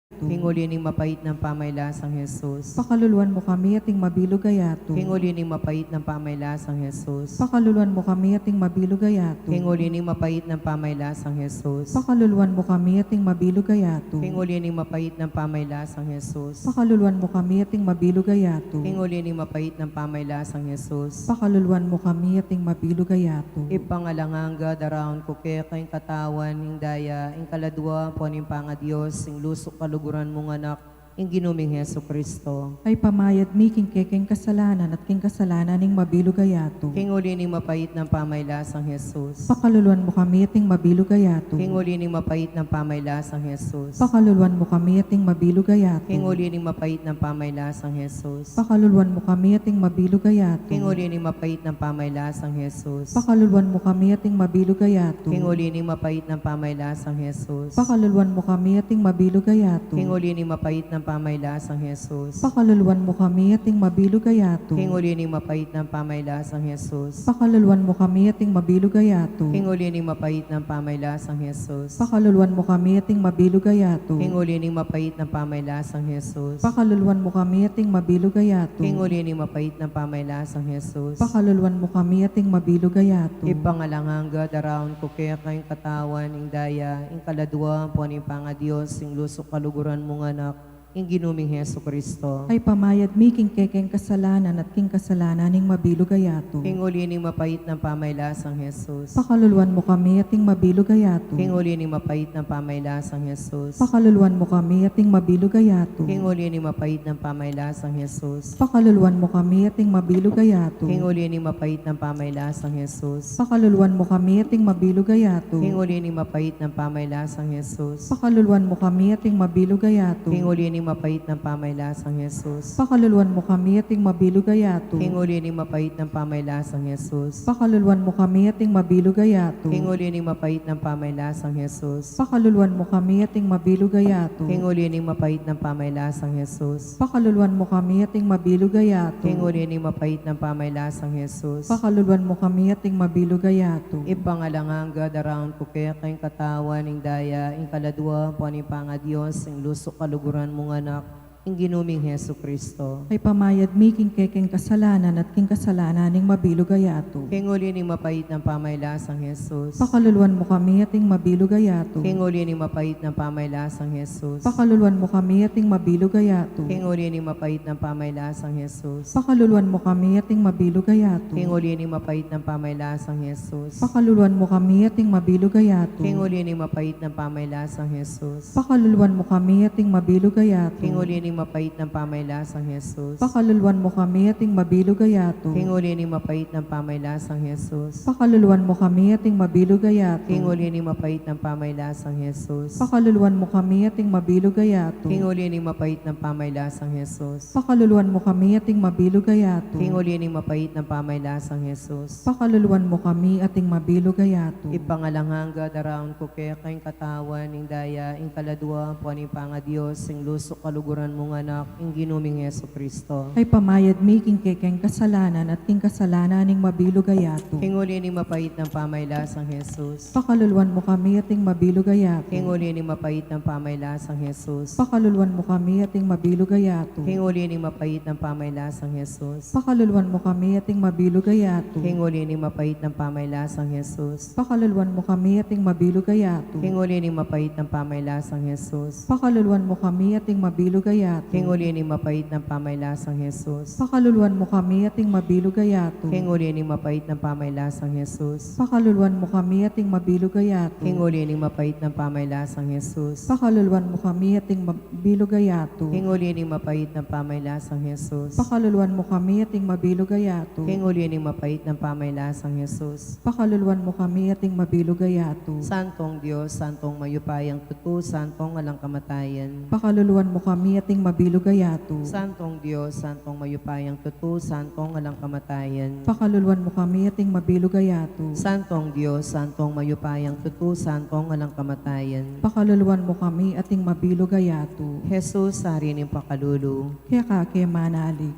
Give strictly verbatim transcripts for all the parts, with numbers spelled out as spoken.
King uli ning mapait nang pamaylasang Jesus. Pakaluluan mu kami ating mabilug a yatu. King uli ning mapait nang pamaylasang Jesus. Pakaluluan mu kami ating mabilug a yatu. King uli ning mapait nang pamaylasang Jesus. Pakaluluan mu kami ating mabilug a yatu. King uli ning mapait nang pamaylasang Jesus. Pakaluluan mu kami ating mabilug a yatu. King uli ning mapait nang pamaylasang Jesus. Pakaluluan mu kami ating mabilug a yatu. Ibpa nang alang angga, daraun ku keka ing katawan, ing daya, ing kaladua, ampo ning pangadios, ing lusu kaluguran mung Anak, ing Ginu ming Jesucristo. Ay pamayad mi king kekeng kasalanan at king kasalanan ning mabilug a yatu. King uli ning mapait nang pamaylasang Jesus. Pakaluluan mu kami ating mabilug a yatu. King uli ning mapait nang pamaylasang Jesus. Pakaluluan mu kami ating mabilug a yatu. King uli ning mapait nang pamaylasang Jesus. Pakaluluan mu kami ating mabilug a yatu. King uli ning mapait nang pamaylasang Jesus. Pakaluluan mu kami ating mabilug a yatu. King uli ning mapait nang pamaylasang Jesus. Pakaluluan mu kami ating mabilug a yatu. King uli ning mapait nang pamaylasang Jesus. Pakaluluan mu kami ating mabilug a yatu. King uli ning mapait nang pamaylasang Jesus. Pakaluluan mu kami ating mabilug a yatu. King uli ning mapait nang pamaylasang Jesus. Pakaluluan mu kami ating mabilug a yatu. King uli ning mapait nang pamaylasang Jesus. Pakaluluan mu kami ating mabilug a yatu. King uli ning mapait nang pamaylasang Jesus. Pakaluluan mu kami ating mabilug a yatu. Ibpa nang alang angga, daraun ku keka ing katawan, ing daya, ing kaladua, ampo ning pangadios, ing lusu kaluguran mung Anak, ing Ginu ming Jesucristo. Ay pamayad mi king kekeng kasalanan at king kasalanan ning mabilug a yatu. King uli ning mapait nang pamaylasang Jesus. Pakaluluan mu kami ating mabilug a yatu. King uli ning mapait nang pamaylasang Jesus. Pakaluluan mu kami ating mabilug a yatu. King uli ning mapait nang pamaylasang Jesus. Pakaluluan mu kami ating mabilug a yatu. King uli ning mapait nang pamaylasang Jesus. Pakaluluan mu kami ating mabilug a yatu. King uli ning mapait nang pamaylasang Jesus. Pakaluluan mu kami ating mabilug a yatu. King uli ning mapait nang pamaylasang Jesus. Pakaluluan mu kami ating mabilug a yatu. King uli ning mapait nang pamaylasang Jesus. Pakaluluan mu kami ating mabilug a yatu. King uli ning mapait nang pamaylasang Jesus. Pakaluluan mu kami ating mabilug a yatu. King uli ning mapait nang pamaylasang Jesus. Pakaluluan mu kami ating mabilug a yatu. King uli ning mapait nang pamaylasang Jesus. Pakaluluan mu kami ating mabilug a yatu. Ibpa nang alang angga, daraun ku keka ing katawan, ing daya, ing kaladua, ampo ning pangadios, ing lusu kaluguran mung Anak, ing Ginu ming Jesucristo. Ay pamayad mi king kekeng kasalanan at king kasalanan ning mabilug a yatu. King uli ning mapait nang pamaylasang Jesus. Pakaluluan mu kami ating mabilug a yatu. King uli ning mapait nang pamaylasang Jesus. Pakaluluan mu kami ating mabilug a yatu. King uli ning mapait nang pamaylasang Jesus. Pakaluluan mu kami ating mabilug a yatu. King uli ning mapait nang pamaylasang Jesus. Pakaluluan mu kami ating mabilug a yatu. King uli ning mapait nang pamaylasang Jesus. Pakaluluan mu kami ating mabilug a yatu. King uli ning mapait nang pamaylasang Jesus. Pakaluluan mu kami ating mabilug a yatu. King uli ning mapait nang pamaylasang Jesus. Pakaluluan mu kami ating mabilug a yatu. King uli ning mapait nang pamaylasang Jesus. Pakaluluan mu kami ating mabilug a yatu. King uli ning mapait nang pamaylasang Jesus. Pakaluluan mu kami ating mabilug a yatu. King uli ning mapait nang pamaylasang Jesus. Pakaluluan mu kami ating mabilug a yatu. Ibpa nang alang angga, daraun ku keka ing katawan, ing daya, ing kaladua, ampo ning pangadios, ing lusu kaluguran mung Anak, ing Ginu ming Jesucristo. Ay pamayad mi king kekeng kasalanan at king kasalanan ning mabilug a yatu. King uli ning mapait nang pamaylasang Jesus. Pakaluluan mu kami ating mabilug a yatu. King uli ning mapait nang pamaylasang Jesus. Pakaluluan mu kami ating mabilug a yatu. King uli ning mapait nang pamaylasang Jesus. Pakaluluan mu kami ating mabilug a yatu. King uli ning mapait nang pamaylasang Jesus. Pakaluluan mu kami ating mabilug a yatu. King uli ning mapait nang pamaylasang Jesus. Pakaluluan mu kami ating mabilug a yatu. King uli ning mapait nang pamaylasang Jesus. Pakaluluan mu kami ating mabilug a yatu. King uli ning mapait nang pamaylasang Jesus. Pakaluluan mu kami ating mabilug a yatu. King uli ning mapait nang pamaylasang Jesus. Pakaluluan mu kami ating mabilug a yatu. King uli ning mapait nang pamaylasang Jesus. Pakaluluan mu kami ating mabilug a yatu. King uli ning mapait nang pamaylasang Jesus. Pakaluluan mu kami ating mabilug a yatu. Santong Dios, Santong mayupayang tutu, Santong alang kamatayan. Pakaluluan mu kami ating mabilug a yatu. Santong Dios, Santong mayupayang tutu, Santong alang kamatayan. Pakaluluan mu kami ating mabilug a yatu. Santong Dios, Santong mayupayang tutu, Santong alang kamatayan. Pakaluluan mu kami ating mabilug a yatu. Jesus, Ari ning pakalulu. Keka ke manalig.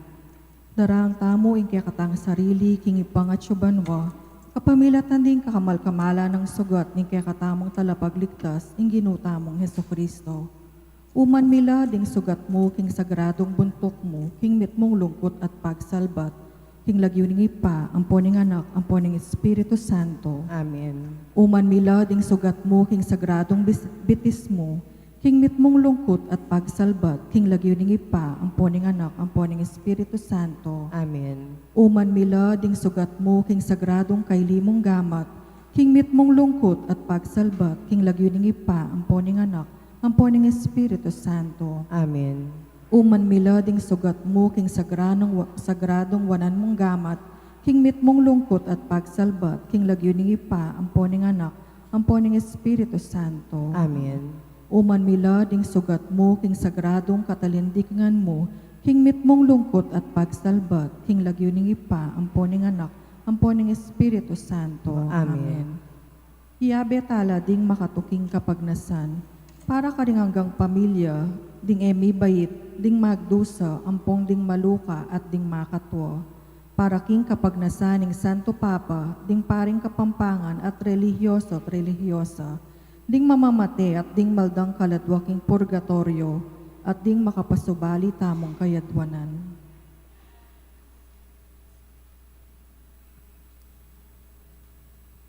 Darang tamu ing kekatang sarili king Ibpang atsu banua, kapamilatan ding kakamal-kamalan nang sugat ning kekatamung Talapagligtas, ing Ginu tamung Jesucristo. Uman mi la ding sugat mu king sagradung buntuk mu, king mitmung lungkut at pagsalbat, king lagyu ning Ibpa, ampo ning Anak, ampo ning Espiritu Santo. Amen. Uman mi la ding sugat mu king sagradung bis-, bitis mu, king mitmung lungkut at pagsalbat, king lagyu ning Ibpa, ampo ning Anak, ampo ning Espiritu Santo. Amen. Uman mi la ding sugat mu king sagradung kaili mung gamat, king mitmung lungkut at pagsalbat, king lagyu ning Ibpa, ampo ning Anak, ampo ning Espiritu Santo. Amen. Uman mi la ding sugat mu king sagranung wa-, sagradung wanan mung gamat, king mitmung lungkut at pagsalbat, king lagyu ning Ibpa, ampo ning Anak, ampo ning Espiritu Santo. Amen. Uman mi la ding sugat mu king sagradung katalindikingan mu, king mitmung lungkut at pagsalbat, king lagyu ning Ibpa, ampo ning Anak, ampo ning Espiritu Santo. Amen. Amen. Iyabe tala ding makatuking kapagnasan, para karing anggang pamilya, ding e mibait, ding magdusa, ampong ding maluka, at ding makatua. Para king kapagnasan ning Santo Papa, ding paring Kapampangan at relihiyoso at relihiyosa, ding mamamate at ding maldang kaladwa king purgatoryo, at ding makapasubali tamung kayadwanan.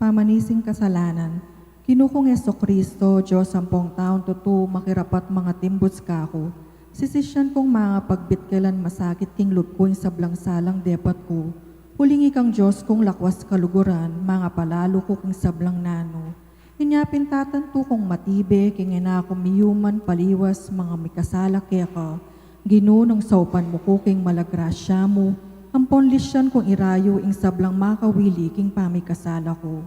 Pamanising kasalanan. Ginu kung Jesucristo, Dios ampong taung tutu, makirapat mangatimbus kaku. Sisisian kung mangapagbitkelan masakit king lub ku ing sablang salang depat ku. Uling ikang Dios kung lakwas kaluguran, mangapalalu ku king sablang nanu. Inya pin tatantu kung matibe, king e na ku miyuman paliwas, manga mikasala keka. Ginu, nung saupan mu ku king mala grasya mu, ampon lisian kung irayu ing sablang makawili king pamikasala ku.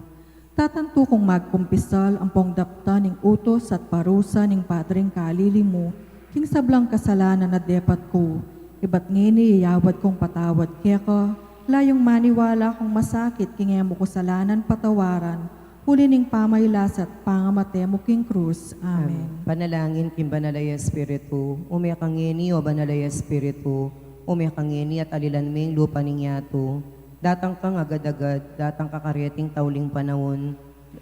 Tatantu kung magkumpisal, ampong daptan ing utus at parusa ning Padring kalili mu, king sablang kasalanan a depat ku. Ibat ngeni iyawad kung patawad keka, layung maniwala kung masakit king e mu ku salanan patawaran, uli ning pamailas at pangamate mu king krus. Amen. Amen. Panalangin king Banal a Espiritu. Ume ka ngeni, o Banal a Espiritu, ume ka ngeni at alilan me ing lupa ning yatu. Datang kang agad-agad, datang ka kareting tauling panaun.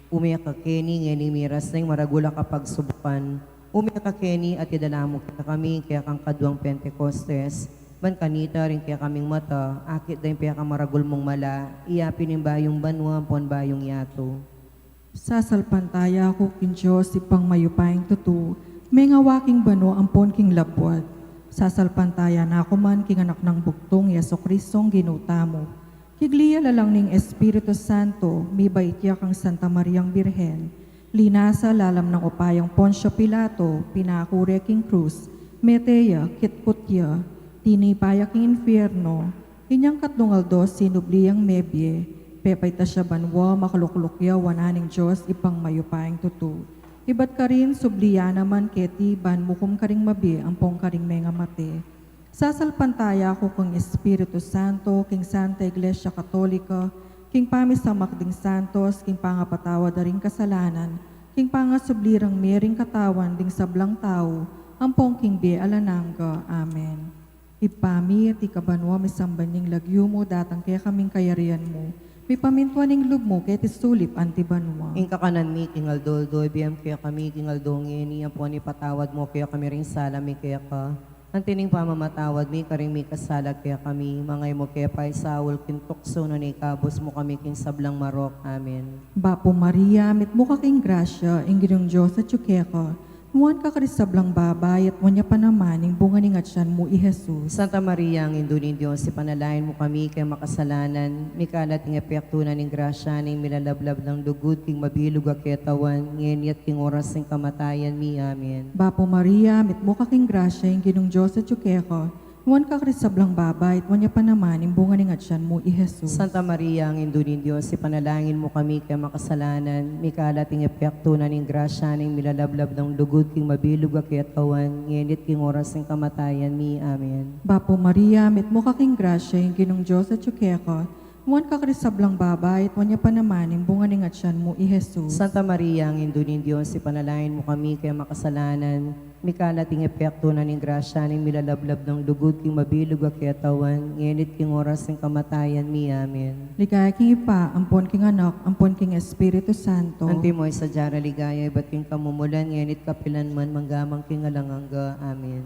Ume ka keni ngeni miras na ing maragul a kapagsubukan. Ume ka keni at idala mu kekami ing kekang kaduang Pentecostes. Ban kanita ring kekaming mata, akit da ing pekamaragul mung mala, iya pin ing bayung banua ampon bayung yatu. Sasalpantaya ku king Dios, Ibpang mayupayang tutu, mengawa king banua ampon king labuad. Sasalpantaya na ku man king Anak nang bugtung, i Jesucristong Ginu tamu. Kigli ya lalang ning Espiritu Santo, mibait ya kang Santa Mariang Birhen. Linasa lalam nang upayang Poncio Pilato, pinaku re king krus, mete ya, kitkut ya, tinipa ya king infierno. Inyang katlung aldo sinubli yang mebie, pepaitas ya banua, makalukluk ya wanan ning Dios, Ibpang mayupayang tutu. Ibat karin, subli ya naman keti ban mukum karing mabie ampong karing mengamate. Sasalpantaya ku king Espiritu Santo, king Santa Iglesia Katolika, king pamisamak ding santos, king pangapatawad da ring kasalanan, king pangasubli rang mie ring katawan ding sablang tau, ampong king bie alang angga. Amen. Ibpa mi, atiu ka banua, misamban ya ing lagyu mu, datang kekami ing kayarian mu, mipamintuan ing lub mu keti sulip anti banua. Ing kakanan mi king aldo-aldo ibie mu kekami king aldo ngeni, ampon ipatawad mu kekami ring sala mi keka, anti ning pamamatawad mi karing mikasala kekami, manga e mu ke paisaul king tuksu, nune ikabus mu kami king sablang marok. Amen. Bapu Maria, mitmu ka king grasya, ing Ginung Dios atiu keka, nuan ka karing sablang babai, at nuan ya pa naman ing bunga ning atian mu, i Jesus. Santa Maria, Indu ning Dios, ipanalangin mu kami keng makasalanan, mikalat ing epektu na ning grasya ning milalablab nang lugud king mabilug a ketawan, ngeni at king oras ning kamatayan mi. Amen. Bapu Maria, mitmu ka king grasya, ing Ginung Dios atiu keka, nuan ka karing sablang babai, at nuan ya pa naman ing bunga ning atian mu, i Jesus. Santa Maria, Indu ning Dios, ipanalangin mu kami keng makasalanan, mikalat ing epektu na ning grasya ning milalablab nang lugud king mabilug a ketawan, ngeni at king oras ning kamatayan mi. Amen. Bapu Maria, mitmu ka king grasya, ing Ginung Dios atiu keka, Nuan ka karing sablang babai, at nuan ya pa naman ing bunga ning atian mu, i Jesus. Santa Maria, ang Indu ning Dios, ipanalangin mu kami king makasalanan, mikana at ing epektu na ning grasya ning milalablab nang lugud king mabilug a ketawan, ngeni at king oras ning kamatayan mi. Amen. Ligaya king Ibpa, ampon king Anak, ampon king Espiritu Santo. Antimo ing sadya nang ligaya, ibat king kamumulan, ngeni at kapilan man, mangga man king alang angga. Amen.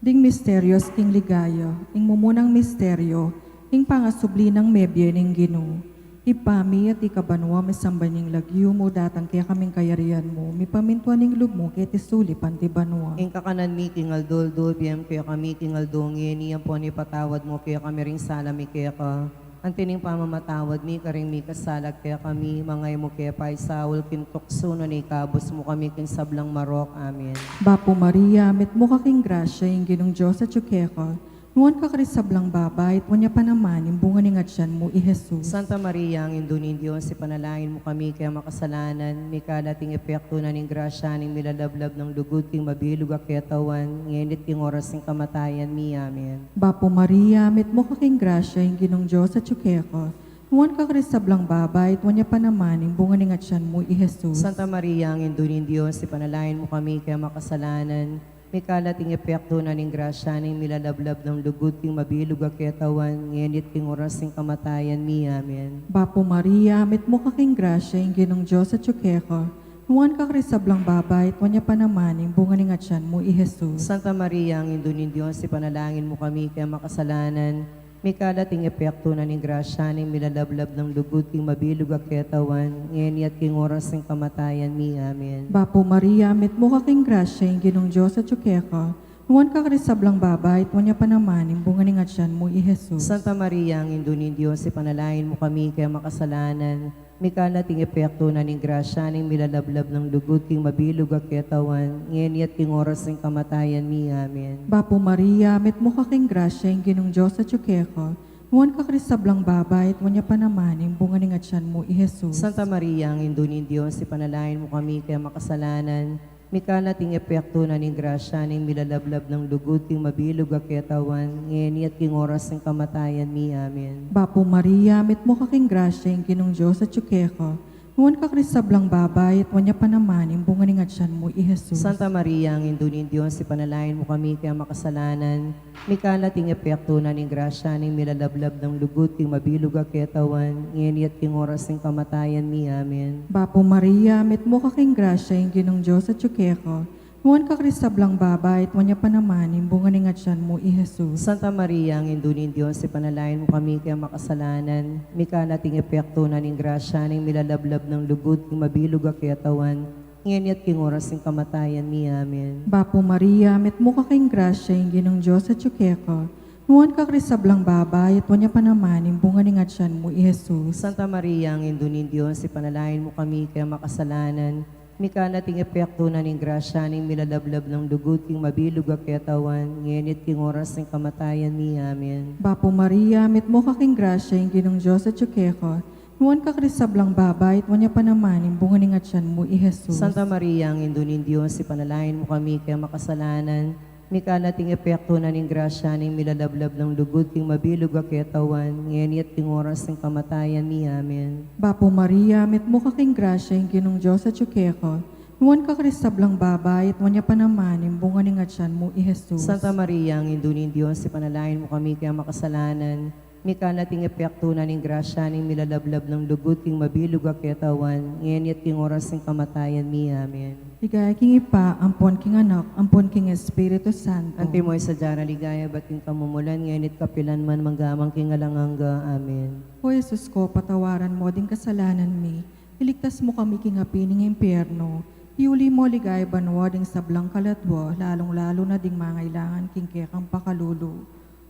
Ding misterios king ligaya. Ing mumunang misterio, ing pangasubli nang mebie ning Ginu. Ibpa mi, atiu ka banua, misamban ya ing lagyu mu, datang kekami ing kayarian mu, mipamintuan ing lub mu keti sulip anti banua. Ing kakanan mi king aldo-aldo ibie mu kekami king aldo ngeni, ampon ipatawad mu kekami ring sala mi keka, anti ning pamamatawad mi karing mikasala kekami, manga e mu ke paisaul king tuksu, nune ikabus mu kami king sablang marok. Amen. Bapu Maria, mitmu ka king grasya, ing Ginung Dios atiu keka, nuan ka karing sablang babai, at nuan ya pa naman ing bunga ning atian mu, i Jesus. Santa Maria, ang Indu ning Dios, ipanalangin mu kami king makasalanan, mikana at ing epektu na ning grasya ning milalablab nang lugud king mabilug a ketawan, ngeni at king oras ning kamatayan mi. Amen. Bapu Maria, mitmu ka king grasya, ing Ginung Dios atiu keka, nuan ka karing sablang babai, at nuan ya pa naman ing bunga ning atian mu, i Jesus. Santa Maria, ang Indu ning Dios, ipanalangin mu kami king makasalanan, mikana at ing epektu na ning grasya ning milalablab nang lugud king mabilug a ketawan, ngeni at king oras ning kamatayan mi. Amen. Bapu Maria, mitmu ka king grasya, ing Ginung Dios atiu keka, nuan ka karing sablang babai, at nuan ya pa naman ing bunga ning atian mu, i Jesus. Santa Maria, ang Indu ning Dios, ipanalangin mu kami king makasalanan, mikana at ing epektu na ning grasya ning milalablab nang lugud king mabilug a ketawan, ngeni at king oras ning kamatayan mi. Amen. Bapu Maria, mitmu ka king grasya, ing Ginung Dios atiu keka, nuan ka karing sablang babai, at nuan ya pa naman ing bunga ning atian mu, i Jesus. Santa Maria, ang Indu ning Dios, ipanalangin mu kami king makasalanan, mikana at ing epektu na ning grasya ning milalablab nang lugud king mabilug a ketawan, ngeni at king oras ning kamatayan mi. Amen. Bapu Maria, mitmu ka king grasya, ing Ginung Dios atiu keka, nuan ka karing sablang babai, at nuan ya pa naman ing bunga ning atian mu, i Jesus. Santa Maria, ang Indu ning Dios, ipanalangin mu kami king makasalanan, mikana at ing epektu na ning grasya ning milalablab nang lugud king mabilug a ketawan, ngeni at king oras ning kamatayan mi. Amen. Bapu Maria, mitmu ka king grasya, ing Ginung Dios atiu keka, nuan ka karing sablang babai, at nuan ya pa naman ing bunga ning atian mu, i Jesus. Santa Maria, ang Indu ning Dios, ipanalangin mu kami king makasalanan, mikana at ing epektu na ning grasya ning milalablab nang lugud king mabilug a ketawan, ngeni at king oras ning kamatayan mi. Amen. Bapu Maria, mitmu ka king grasya, ing Ginung Dios atiu keka, nuan ka karing sablang babai, at nuan ya pa naman ing bunga ning atian mu, i Jesus. Santa Maria, ang Indu ning Dios, ipanalangin mu kami king makasalanan, mikana at ing epektu na ning grasya ning milalablab nang lugud king mabilug a ketawan, ngeni at king oras ning kamatayan mi. Amen. Bapu Maria, mitmu ka king grasya, ing Ginung Dios atiu keka, nuan ka karing sablang babai, at nuan ya pa naman ing bunga ning atian mu, i Jesus. Santa Maria, ang Indu ning Dios, ipanalangin mu kami king makasalanan, mikana at ing epektu na ning grasya ning milalablab nang lugud king mabilug a ketawan, ngeni at king oras ning kamatayan mi. Amen. Bapu Maria, mitmu ka king grasya, ing Ginung Dios atiu keka, nuan ka karing sablang babai, at nuan ya pa naman ing bunga ning atian mu, i Jesus. Santa Maria, ang Indu ning Dios, ipanalangin mu kami king makasalanan, mikana at ing epektu na ning grasya ning milalablab nang lugud king mabilug a ketawan, ngeni at king oras ning kamatayan mi. Amen. Bapu Maria, mitmu ka king grasya, ing Ginung Dios atiu keka, nuan ka karing sablang babai, at nuan ya pa naman ing bunga ning atian mu, i Jesus. Santa Maria, ang Indu ning Dios, ipanalangin mu kami king makasalanan, mikana at ing epektu na ning grasya ning milalablab nang lugud king mabilug a ketawan, ngeni at king oras ning kamatayan mi. Amen. Ligaya king Ibpa, ampon king Anak, ampon king Espiritu Santo. Antimo ing sadya nang ligaya, ibat king kamumulan, ngeni at kapilan man, mangga man king alang angga. Amen. O Jesus ko, patawaran mu ding kasalanan mi, iligtas mu kami king api ning impyerno, iuli mu king ligaya banua ding sablang kaladua, lalung-lalu na ding mangailangan king kekang pakalulu.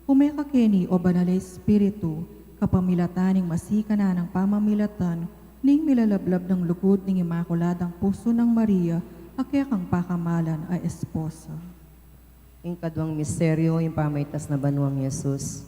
Ume ka keni, o Banal a Espiritu, kapamilatan ning masikan a nang pamamilatan ning milalablab nang lugud ning Imakuladang Pusu nang Maria, a kekang pakamalan a esposa. Ing kaduang misteryo, ing pamaitas na banua nang Jesus.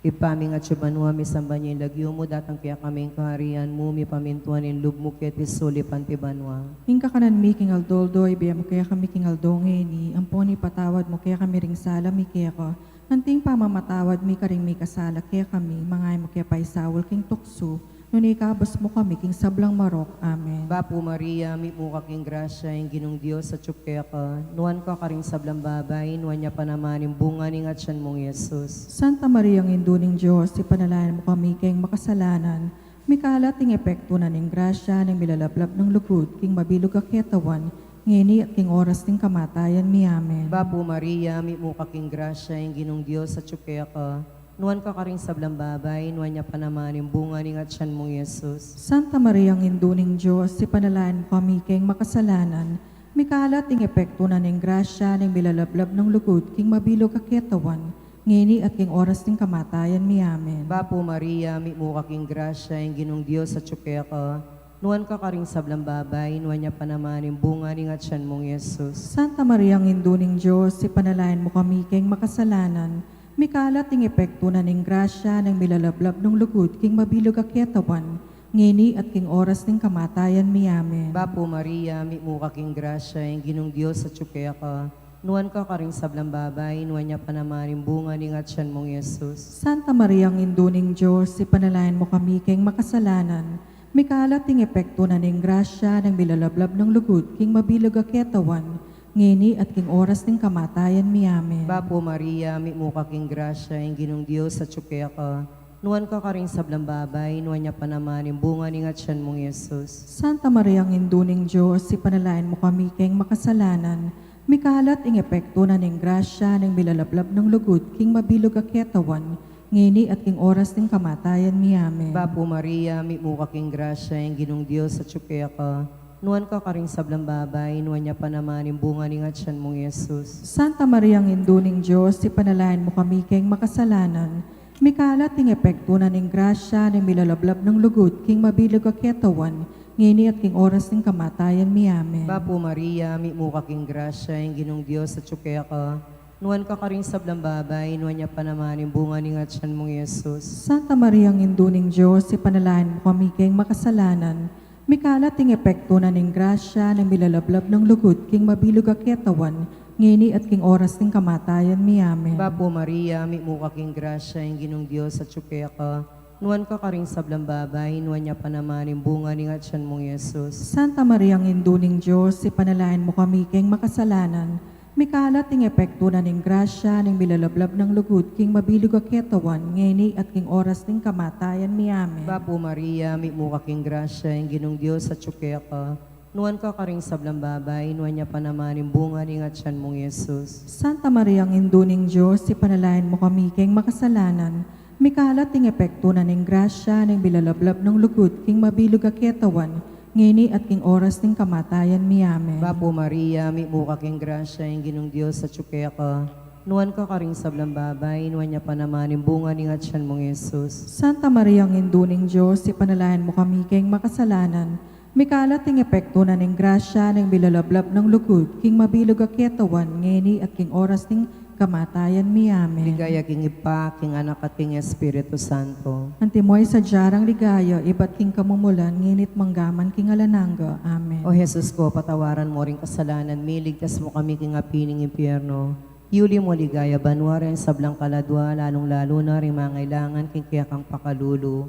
Ibpa mi, atiu ka banua, misamban ya ing lagyu mu, datang kekami ing kaharian mu, mipamintuan ing lub mu keti sulip anti banua. Ing kakanan mi king aldo-aldo ibie mu kekami king aldo ngeni, ampon ipatawad mu kekami ring sala mi keka, Anting pamamatawad mi karing mikasala kekami, manga e mu ke paisaul king tuksu, nune ikabus mu kami king sablang marok. Amen. Bapu Maria, mitmu ka king grasya, ing Ginung Dios atyu keka. Nuan ka karing sablang babai, nuan ya pa naman ing bunga ning atyan mung Jesus. Santa Maria, Indu ning Dios, ipanalangin mu kami keng makasalanan, mikalat ing epektu na ning grasya ning milalablab nang lugud king mabilug a ketawan, ngeni at king oras ning kamatayan mi. Amen. Bapu Maria, mitmu ka king grasya, ing Ginung Dios atyu keka. Nuan ka karing sablang babai, nuan ya pa naman ing bunga ning atyan mung Jesus. Santa Maria, Indu ning Dios, ipanalangin mu kami keng makasalanan, mikalat ing epektu na ning grasya ning milalablab nang lugud king mabilug a ketawan, ngeni at king oras ning kamatayan mi. Amen. Bapu Maria, mitmu ka king grasya, ing Ginung Dios atyu keka. Nuan ka karing sablang babai, nuan ya pa naman ing bunga ning atyan mung Jesus. Santa Maria, Indu ning Dios, ipanalangin mu kami keng makasalanan, mikalat ing epektu na ning grasya ning milalablab nang lugud king mabilug a ketawan, ngeni at king oras ning kamatayan mi. Amen. Bapu Maria, mitmu ka king grasya, ing Ginung Dios atyu keka. Nuan ka karing sablang babai, nuan ya pa naman ing bunga ning atyan mung Jesus. Santa Maria, Indu ning Dios, ipanalangin mu kami keng makasalanan, mikalat ing epektu na ning grasya ning milalablab nang lugud king mabilug a ketawan, ngeni at king oras ning kamatayan mi. Amen. Bapu Maria, mitmu ka king grasya, ing Ginung Dios atyu keka. Nuan ka karing sablang babai, nuan ya pa naman ing bunga ning atyan mung Jesus. Santa Maria, Indu ning Dios, ipanalangin mu kami keng makasalanan, mikalat ing epektu na ning grasya ning milalablab nang lugud king mabilug a ketawan, ngeni at king oras ning kamatayan mi. Amen. Bapu Maria, mitmu ka king grasya, ing Ginung Dios atyu keka. Nuan ka karing sablang babai, nuan ya pa naman ing bunga ning atyan mung Jesus. Santa Maria, Indu ning Dios, ipanalangin mu kami keng makasalanan, mikalat ing epektu na ning grasya ning milalablab nang lugud king mabilug a ketawan, ngeni at king oras ning kamatayan mi. Amen. Bapu Maria, mitmu ka king grasya, ing Ginung Dios atyu keka. Nuan ka karing sablang babai, nuan ya pa naman ing bunga ning atyan mung Jesus. Santa Maria, Indu ning Dios, ipanalangin mu kami keng makasalanan, mikalat ing epektu na ning grasya ning milalablab nang lugud king mabilug a ketawan, ngeni at king oras ning kamatayan mi. Amen. Bapu Maria, mitmu ka king grasya, ing Ginung Dios atyu keka. Nuan ka karing sablang babai, nuan ya pa naman ing bunga ning atyan mung Jesus. Santa Maria, Indu ning Dios, ipanalangin mu kami keng makasalanan, mikalat ing epektu na ning grasya ning milalablab nang lugud king mabilug a ketawan, ngeni at king oras ning kamatayan mi. Amen. Bapu Maria, mitmu ka king grasya, ing Ginung Dios atyu keka. Nuan ka karing sablang babai, nuan ya pa naman ing bunga ning atyan mung Jesus. Santa Maria, Indu ning Dios, ipanalangin mu kami keng makasalanan, mikalat ing epektu na ning grasya ning milalablab nang lugud king mabilug a ketawan, ngeni at king oras ning kamatayan mi. Amen. Bapu Maria, mitmu ka king grasya, ing Ginung Dios atyu keka. Nuan ka karing sablang babai, nuan ya pa naman ing bunga ning atyan mung Jesus. Santa Maria, Indu ning Dios, ipanalangin mu kami keng makasalanan, mikalat ing epektu na ning grasya ning milalablab nang lugud king mabilug a ketawan, ngeni at king oras ning kamatayan mi. Amen. Ligaya king Ibpa, king Anak, at king Espiritu Santo. Antimo ing sadya rang ligaya, ibat king kamumulan, ngeni at manggaman king alang angga. Amen. O Jesus ko, patawaran mu ring kasalanan mi, ligtas mu kami king api ning impyerno. Yuli mu king ligaya banua ring sablang kaladua, lalung-lalu na ring mangailangan king kekang pakalulu.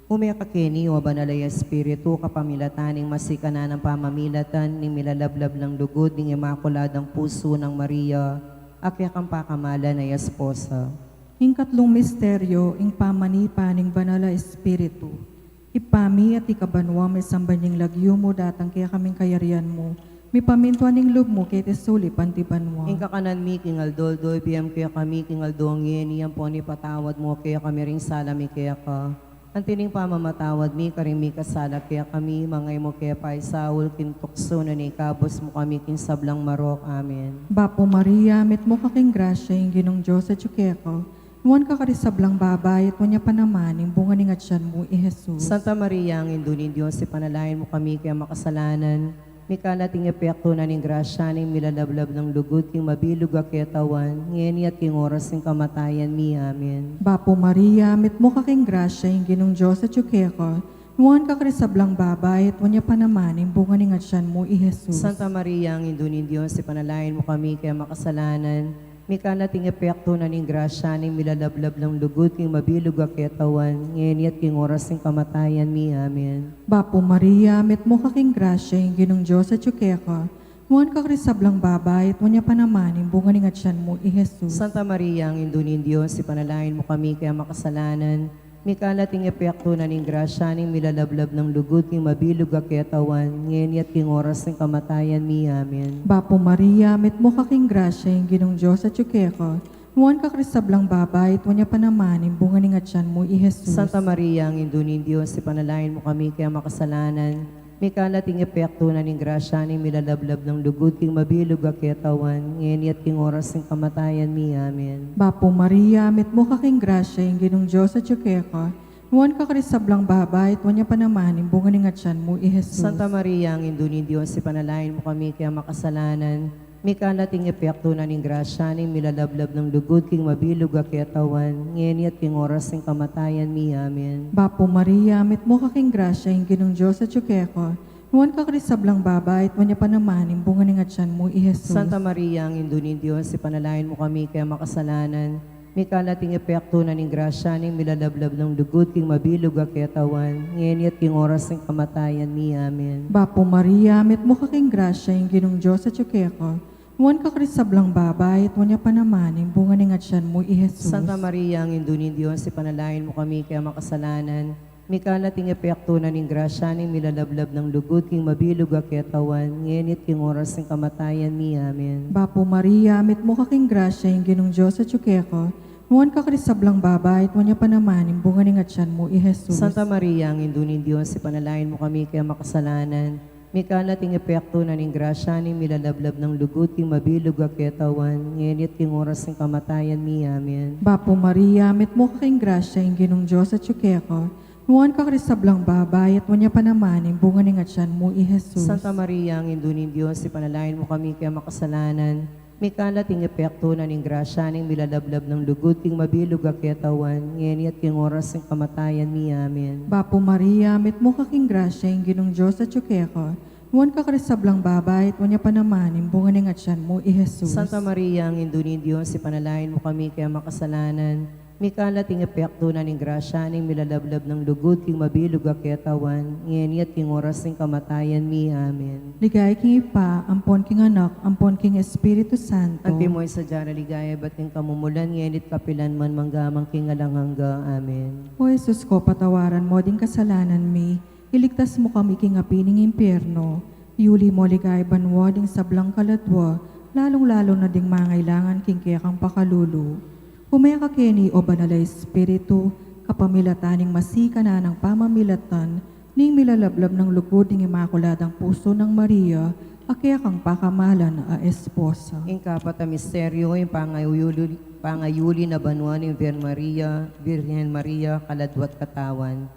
Ume ka keni, o Banal a Espiritu, kapamilatan ning masikan a pamamilatan ning milalablab nang lugud ning Imakuladang Pusu nang Maria, a kekang pakamalan a esposa. Ing katlung misteryo, ing pamanipa ning Banal a Espiritu. Ibpa mi, atiu ka banua, misamban ya ing lagyu mu, datang kekami ing kayarian mu, mipamintuan ing lub mu keti sulip anti banua. Ing kakanan mi king aldo-aldo ibie mu kekami king aldo ngeni, ampon ipatawad mu kekami ring sala mi keka, anti ning pamamatawad mi karing mikasala kekami, manga e mu ke paisaul king tuksu, nune ikabus mu kami king sablang marok. Amen. Bapu Maria, mitmu ka king grasya, ing Ginung Dios atyu keka. Nuan ka karing sablang babai, at nuan ya pa naman ing bunga ning atyan mu, i Jesus. Santa Maria, Indu ning Dios, ipanalangin mu kami keng makasalanan, mikalat ing epektu na ning grasya ning milalablab nang lugud king mabilug a ketawan, ngeni at king oras ning kamatayan mi. Amen. Bapu Maria, mitmu ka king grasya, ing Ginung Dios atyu keka, nuan ka karing sablang babai, at nuan ya pa naman ing bunga ning atyan mu, i Jesus. Santa Maria, Indu ning Dios, ipanalangin mu kami keng makasalanan, Mikalat ing epektu na ning grasya ning milalablab nang lugud king mabilug a ketawan, ngeni at king oras ning kamatayan mi. Amen. Bapu Maria, mitmu ka king grasya, ing Ginung Dios atyu keka. Nuan ka karing sablang babai, at nuan ya pa naman ing bunga ning atyan mu, i Jesus. Santa Maria, Indu ning Dios, ipanalangin mu kami king makasalanan, mikalat ing epektu na ning grasya ning milalablab nang lugud king mabilug a ketawan, ngeni at king oras ning kamatayan mi. Amen. Bapu Maria, mitmu ka king grasya, ing Ginung Dios atyu keka. Nuan ka karing sablang babai, at nuan ya pa naman ing bunga ning atyan mu, i Jesus. Santa Maria, Indu ning Dios, ipanalangin mu kami king makasalanan, mikalat ing epektu na ning grasya ning milalablab nang lugud king mabilug a ketawan, ngeni at king oras ning kamatayan mi. Amen. Bapu Maria, mitmu ka king grasya, ing Ginung Dios atyu keka. Nuan ka karing sablang babai, at nuan ya pa naman ing bunga ning atyan mu, i Jesus. Santa Maria, Indu ning Dios, ipanalangin mu kami king makasalanan, mikalat ing epektu na ning grasya ning milalablab nang lugud king mabilug a ketawan, ngeni at king oras ning kamatayan mi. Amen. Bapu Maria, mitmu ka king grasya, ing Ginung Dios atyu keka. Nuan ka karing sablang babai, at nuan ya pa naman ing bunga ning atyan mu, i Jesus. Santa Maria, Indu ning Dios, ipanalangin mu kami king makasalanan, mikalat ing epektu na ning grasya ning milalablab nang lugud king mabilug a ketawan, ngeni at king oras ning kamatayan mi. Amen. Bapu Maria, mitmu ka king grasya, ing Ginung Dios atyu keka. Nuan ka karing sablang babai, at nuan ya pa naman ing bunga ning atyan mu, i Jesus. Santa Maria, Indu ning Dios, ipanalangin mu kami king makasalanan, mikalat ing epektu na ning grasya ning milalablab nang lugud king mabilug a ketawan, ngeni at king oras ning kamatayan mi. Amen. Bapu Maria, mitmu ka king grasya, ing Ginung Dios atyu keka. Nuan ka karing sablang babai, at nuan ya pa naman ing bunga ning atyan mu, i Jesus. Santa Maria, Indu ning Dios, ipanalangin mu kami king makasalanan, mikalat ing epektu na ning grasya ning milalablab nang lugud king mabilug a ketawan, ngeni at king oras ning kamatayan mi. Amen. Bapu Maria, mitmu ka king grasya, ing Ginung Dios atyu keka. Nuan ka karing sablang babai, at nuan ya pa naman ing bunga ning atyan mu, i Jesus. Santa Maria, Indu ning Dios, ipanalangin mu kami king makasalanan, mikalat ing epektu na ning grasya ning milalablab nang lugud king mabilug a ketawan, ngeni at king oras ning kamatayan mi. Amen. Bapu Maria, mitmu ka king grasya, ing Ginung Dios atyu keka. Nuan ka karing sablang babai, at nuan ya pa naman ing bunga ning atyan mu, i Jesus. Santa Maria, Indu ning Dios, ipanalangin mu kami king makasalanan, mikalat ing epektu na ning grasya ning milalablab nang lugud king mabilug a ketawan, ngeni at king oras ning kamatayan mi. Amen. Ligaya king Ibpa, ampon king Anak, ampon king Espiritu Santo. Antimo ing sadya nang ligaya ibat king kamumulan, ngeni at kapilan man, mangga man king alang angga. Amen. O Jesus ko, patawaran mu ding kasalanan mi, iligtas mu kami king api ning impyerno, yuli mu king banua ding sablang kaladua, lalung-lalu na ding mangailangan king kekang pakalulu. Ume ka keni, o Banal a Espiritu, kapamilatan ning masikan a pamamilatan ning milalablab nang lugud ning Imakuladang Pusu nang Maria, a kekang pakamalan a esposa. Ing kapat a misteryo, ing pangayuli, pangayuli na banua ning Virgen Maria, Virgen Maria, kaladua at katawan.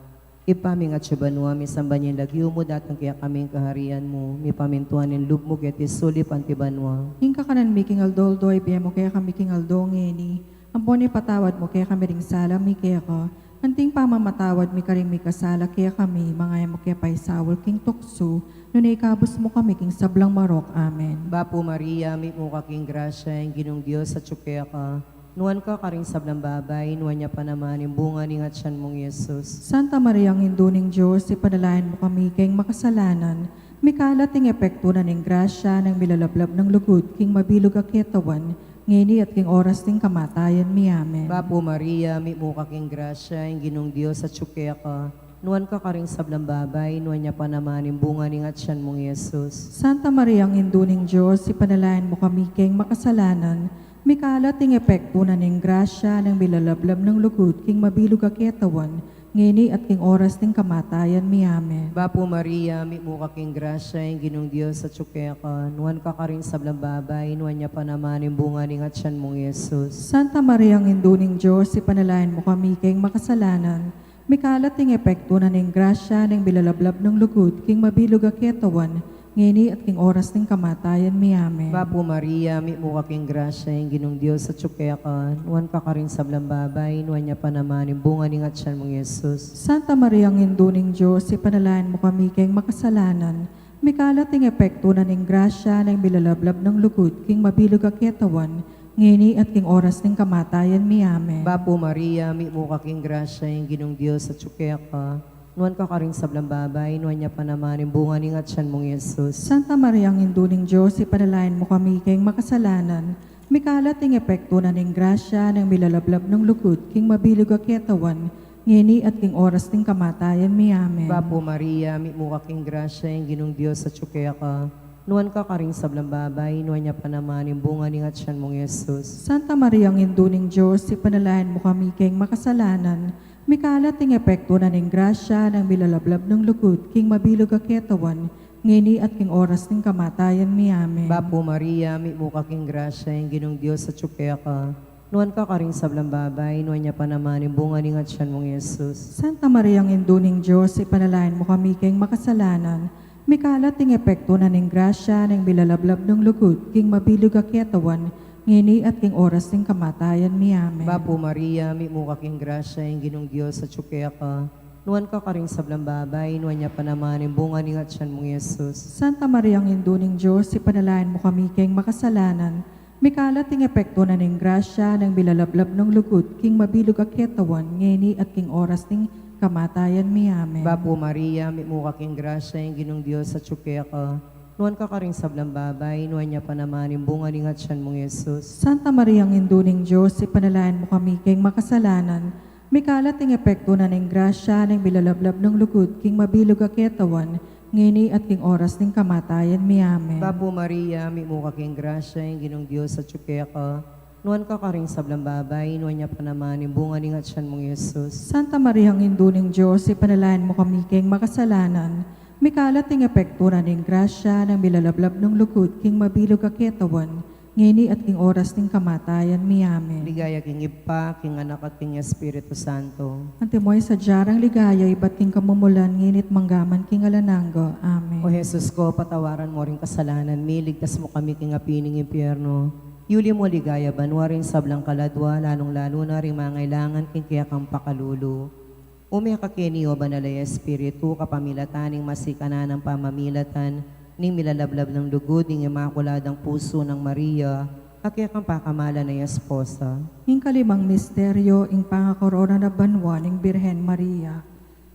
Ibpa mi, ing atsu ka banua, misamban ya ing lagyu mu, datang kekami ing kaharian mu, mipamintuan ing lub mu keti sulip anti banua. Ing kakanan mi king aldo-aldo ibie mu kekami king aldo ngeni, ampon ipatawad mu kekami ring sala mi keka, anti ing pamamatawad mi karing mikasala kekami, manga e mu ke paisaul king tuksu, nune ikabus mu kami king sablang marok. Amen. Bapu Maria, mitmu ka king grasya, ing Ginung Dios atsu keka. Nuan ka karing sablang babai, nuan ya pa naman ing bunga ning atyan mung Jesus. Santa Maria, Indu ning Dios, ipanalangin mu kami keng makasalanan, mikalat ing epektu na ning grasya nang milalablab nang lugud king mabilug a ketawan, ngeni at king oras ning kamatayan mi. Amen. Bapu Maria, mitmu ka king grasya, ing Ginung Dios atsu keka. Nuan ka karing sablang babai, nuan ya pa naman ing bunga ning atyan mung Jesus. Santa Maria, Indu ning Dios, ipanalangin mu kami keng makasalanan, mikalat ing epektu na ning grasya nang milalablab nang lugud king mabilug a ketawan, ngeni at king oras ning kamatayan mi. Amen. Bapu Maria, mitmu ka king grasya, ing Ginung Dios atsu keka, nuan ka karing sablang babai, nuan ya pa naman ing bunga ning atyan mung Jesus. Santa Maria, Indu ning Dios, ipanalangin mu kami keng makasalanan, mikalat ing epektu na ning grasya nang milalablab nang lugud king mabilug a ketawan, ngeni at king oras ning kamatayan mi. Amen. Bapu Maria, mitmu ka king grasya, ing Ginung Dios atsu keka, nuan ka karing sablang babai, nuan ya pa naman ing bunga ning atyan mung Jesus. Santa Maria, Indu ning Dios, ipanalangin mu kami keng makasalanan, mikalat ing epektu na ning grasya nang milalablab nang lugud king mabilug a ketawan, ngeni at king oras ning kamatayan mi. Amen. Bapu Maria, mitmu ka king grasya, ing Ginung Dios atyu keka. Nuan ka karing sablang babai, nuan ya pa naman ing bunga ning atyan mung Jesus. Santa Maria, Indu ning Dios, ipanalangin mu kami king makasalanan, mikalat ing epektu na ning grasya nang milalablab nang lugud king mabilug a ketawan, ngeni at king oras ning kamatayan mi. Amen. Bapu Maria, mitmu ka king grasya, ing Ginung Dios atyu keka. Nuan ka karing sablang babai, nuan ya pa naman ing bunga ning atyan mung Jesus. Santa Maria, Indu ning Dios, ipanalangin mu kami king makasalanan, mikalat ing epektu na ning grasya nang milalablab nang lugud king mabilug a ketawan, ngeni at king oras ning kamatayan mi. Amen. Bapu Maria, mitmu ka king grasya, ing Ginung Dios atyu keka. Nuan ka karing sablang babai, nuan ya pa naman ing bunga ning atyan mung Jesus. Santa Maria, Indu ning Dios, ipanalangin mu kami king makasalanan, mikalat ing epektu na ning grasya nang milalablab nang lugud king mabilug a ketawan, ngeni at king oras ning kamatayan mi. Amen. Bapu Maria, mitmu ka king grasya, ing Ginung Dios atyu keka. Nuan ka karing sablang babai, nuan ya pa naman ing bunga ning atyan mung Jesus. Santa Maria, Indu ning Dios, ipanalangin mu kami king makasalanan, mikalat ing epektu na ning grasya nang milalablab nang lugud king mabilug a ketawan, ngeni at king oras ning kamatayan mi. Amen. Bapu Maria, mitmu ka king grasya, ing Ginung Dios atyu keka. Nuan ka karing sablang babai, nuan ya pa naman ing bunga ning atyan mung Jesus. Santa Maria, Indu ning Dios, ipanalangin mu kami king makasalanan, mikalat ing epektu na ning grasya nang milalablab nang lugud king mabilug a ketawan, ngeni at king oras ning kamatayan mi. Amen. Bapu Maria, mitmu ka king grasya, ing Ginung Dios atyu keka. Nuan ka karing sablang babai, nuan ya pa naman ing bunga ning atyan mung Jesus. Santa Maria, Indu ning Dios, ipanalangin mu kami king makasalanan, mikalat ing epektu na ning grasya nang milalablab nang lugud king mabilug a ketawan, ngeni at king oras ning kamatayan mi. Amen. Ligaya king Ibpa, king Anak, at king Espiritu Santo. Antimo ing sadya rang ligaya ibat king kamumulan, ngeni at manggaman king alang angga. Amen. O Jesus ko, patawaran mu ring kasalanan mi, ligtas mu kami king api ning impyerno. Yuli mu king ligaya banua ring sablang kaladua, lalung-lalu na ring mangailangan king kekang pakalulu. Ume ka keni, o Banal a Espiritu, kapamilatan ning masikananang pamamilatan ning milalablab nang lugud ning Imakuladang Pusu nang Maria, a kekang pakamalan a esposa. Ing kalimang misteryo, ing pangakorona na banua ning Birhen Maria.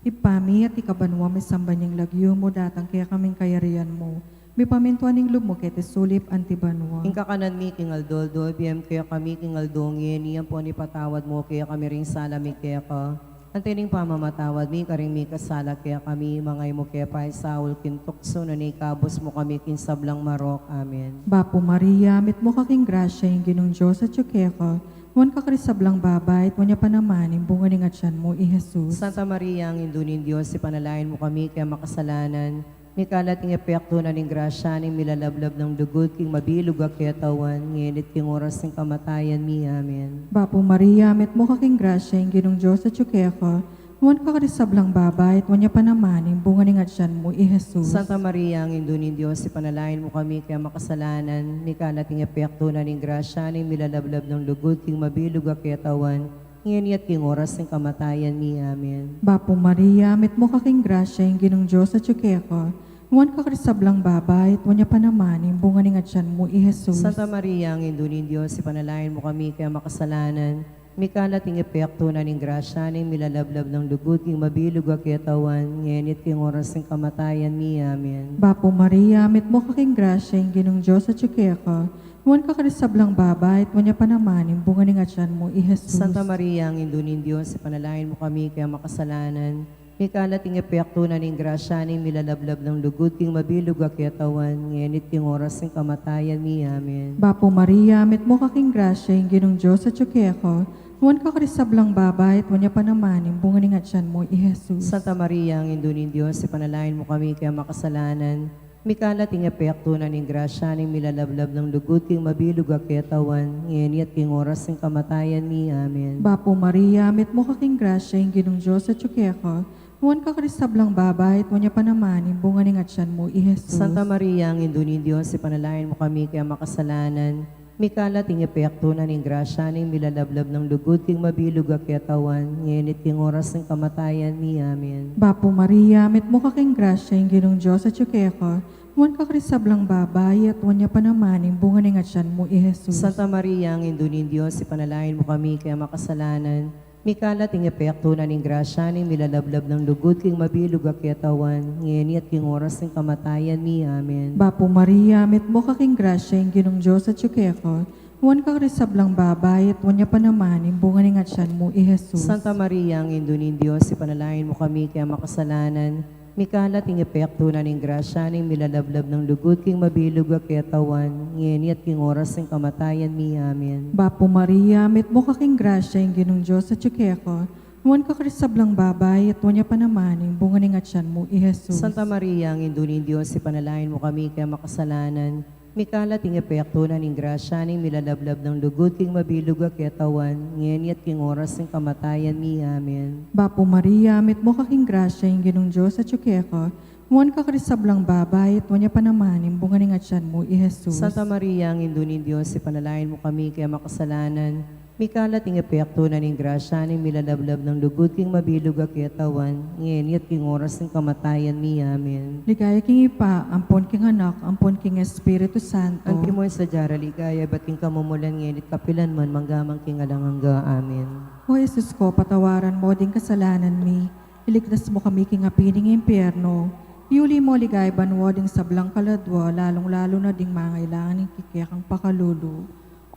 Ibpa mi, atiu ka banua, misamban ya ing lagyu mu, datang kekami ing kayarian mu, mipamintuan ing lub mu keti sulip anti banua. Ing kakanan mi king aldo-aldo ibie mu kekami king aldo ngeni, ampon ipatawad mu kekami ring sala mi keka, anti ning pamamatawad mi karing mikasala kekami, manga e mu ke paisaul king tuksu, nune ikabus mu kami king sablang marok. Amen. Bapu Maria, mitmu ka king grasya, ing Ginung Dios atyu keka. Nuan ka karing sablang babai, at nuan ya pa naman ing bunga ning atyan mu, i Jesus. Santa Maria, Indu ning Dios, ipanalangin mu kami kekang makasalanan, mikalat ing epektu na ning grasya ning milalablab nang lugud king mabilug a ketawan, ngeni at king oras ning kamatayan mi. Amen. Bapu Maria, mitmu ka king grasya, ing Ginung Dios atyu keka, nuan ka karing sablang babai, at nuan ya pa naman ing bunga ning atyan mu, i Jesus. Santa Maria, Indu ning Dios, ipanalangin mu kami kekang makasalanan, mikalat ing epektu na ning grasya ning milalablab nang lugud king mabilug a ketawan, ngeni at king oras ning kamatayan mi. Amen. Bapu Maria, mitmu ka king grasya, ing Ginung Dios atyu keka, nuan ka karing sablang babai, at nuan ya pa naman ing bunga ning atyan mu, i Jesus. Santa Maria, Indu ning Dios, ipanalangin mu kami kekang makasalanan, mikalat ing epektu na ning grasya ning milalablab nang lugud king mabilug a ketawan, ngeni at king oras ning kamatayan mi. Amen. Bapu Maria, mitmu ka king grasya, ing Ginung Dios atyu keka, nuan ka karing sablang babai, at nuan ya pa naman ing bunga ning atyan mu, i Jesus. Santa Maria, Indu ning Dios, ipanalangin mu kami kekang makasalanan, mikalat ing epektu na ning grasya ning milalablab nang lugud king mabilug a ketawan, ngeni at king oras ning kamatayan mi. Amen. Bapu Maria, mitmu ka king grasya, ing Ginung Dios atyu keka, nuan ka karing sablang babai, at nuan ya pa naman ing bunga ning atyan mu, i Jesus. Santa Maria, Indu ning Dios, ipanalangin mu kami kekang makasalanan, mikalat ing epektu na ning grasya ning milalablab nang lugud king mabilug a ketawan, ngeni at king oras ning kamatayan mi. Amen. Bapu Maria, mitmu ka king grasya, ing Ginung Dios atyu keka, nuan ka karing sablang babai, at nuan ya pa naman ing bunga ning atyan mu, i Jesus. Santa Maria, Indu ning Dios, ipanalangin mu kami kekang makasalanan, mikalat ing epektu na ning grasya ning milalablab nang lugud king mabilug a ketawan, ngeni at king oras ning kamatayan mi. Amen. Bapu Maria, mitmu ka king grasya, ing Ginung Dios atyu keka, Nuan ka karing sablang babai, at nuan ya pa naman ing bunga ning atian mu, i Jesus. Santa Maria, Indu ning Dios, ipanalangin mu kami king makasalanan, mikana at ing epekto na ning grasya ning milalablab nang lugud king mabilug a katawan, ngeni at king oras ning kamatayan mi. Amen. Bapu Maria, mitmu ka king grasya, ing Ginung Dios atyu keka, nuan ka karing sablang babai, at nuan ya pa naman ing bunga ning atian mu, i Jesus. Santa Maria, Indu ning Dios, ipanalangin mu kami king makasalanan, mikana at ing epekto na ning grasya ning milalablab nang lugud king mabilug a katawan, ngeni at king oras ning kamatayan mi. Amen. Bapu Maria, mitmu ka king grasya, ing Ginung Dios atyu keka, nuan ka karing sablang babai, at nuan ya pa naman ing bunga ning atian mu, i Jesus. Santa Maria, Indu ning Dios, ipanalangin mu kami king makasalanan, mikana at ing epekto na ning grasya ning milalablab nang lugud king mabilug a katawan, ngeni at king oras ning kamatayan mi. Amen. Bapu Maria, mitmu ka king grasya, ing Ginung Dios atyu keka, nuan ka karing sablang babai, at nuan ya pa naman ing bunga ning atian mu, i Jesus. Santa Maria, Indu ning Dios, ipanalangin mu kami king makasalanan, mikana at ing epekto na ning grasya ning milalablab nang lugud king mabilug a katawan, ngeni at king oras ning kamatayan mi. Amen. Ligaya king Ibpa, ampon king Anak, ampon king Espiritu Santo. Antimo ing sadya rang ligaya, ibat king kamumulan, ngeni at kapilan man, mangga man king alang angga. Amen. O Jesus ko, patawaran mu ding kasalanan mi, iligtas mu kami king api ning impyerno, iuli mu king banua ding sablang kaladua, lalung-lalu na ding mangailangan king kekang pakalulu.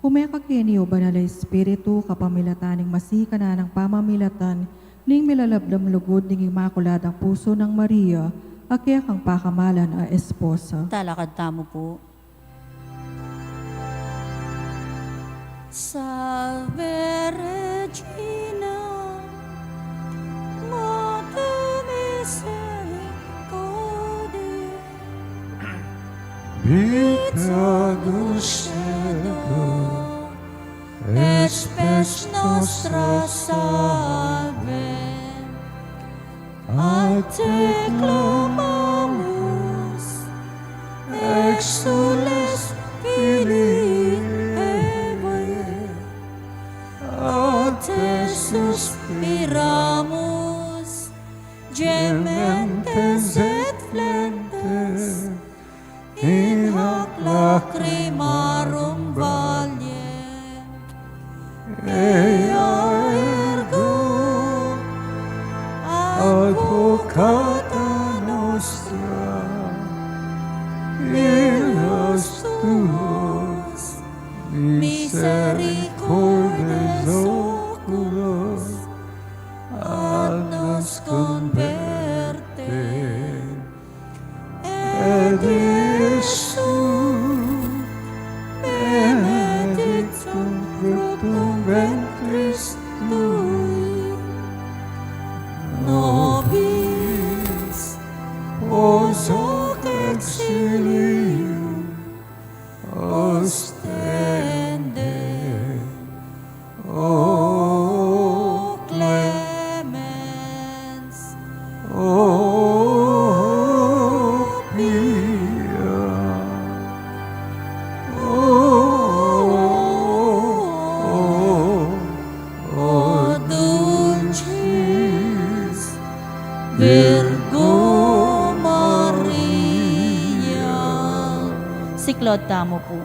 Ume ka keni, o Banal a Espiritu, kapamilatan ning masikan a pamamilatan ning milalablab nang lugud ning Imakuladang Pusu nang Maria, a kekang pakamalan a esposa. Talakad tamu pu. Salve Regina, Mater misericordiae, Vita dulcedo, et spes nostra salve. A te clamamus, exsules filii Evae, a te suspiramus, gementes et flentes in hac lacrimarum valle. Ea ergo advocata nostra, illos tuos misericordes oculos, ad nos converte. Et iesu benedictum fructum ventris tui, nobis pos hoc exilium ostende. O clemens, o pia, o, o, o dulcis Virgo Maria. Siklaud tamu pu.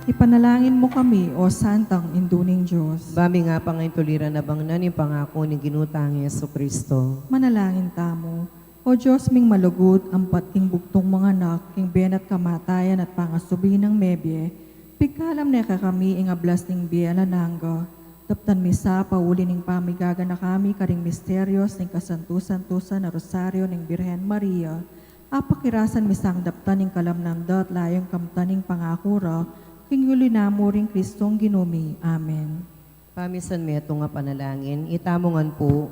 Ipanalangin mu kami, O Santang Indu ning Dios. Ba ming apangaintuliran abang na ning pangaku ning Ginu tang Jesucristo. Manalangin tamu. O Dios ming malugud, ampat king bugtung mung anak, king bie at kamatayan at pangasubi nang mebie, pigkalam ne kekami ing ablas ning bie alang angga. Daptan mi sa pauli ning pamigaganaka mi karing misterios ning kasantu-santusan a Rosario ning Birhen Maria, apakirasan mi sang daptan ing kalamnan da at layun kamtan ing pangaku ra, king uli na mu ring Kristong Ginu mi. Amen. Pamisan metung a panalangin, itamu ngan pu.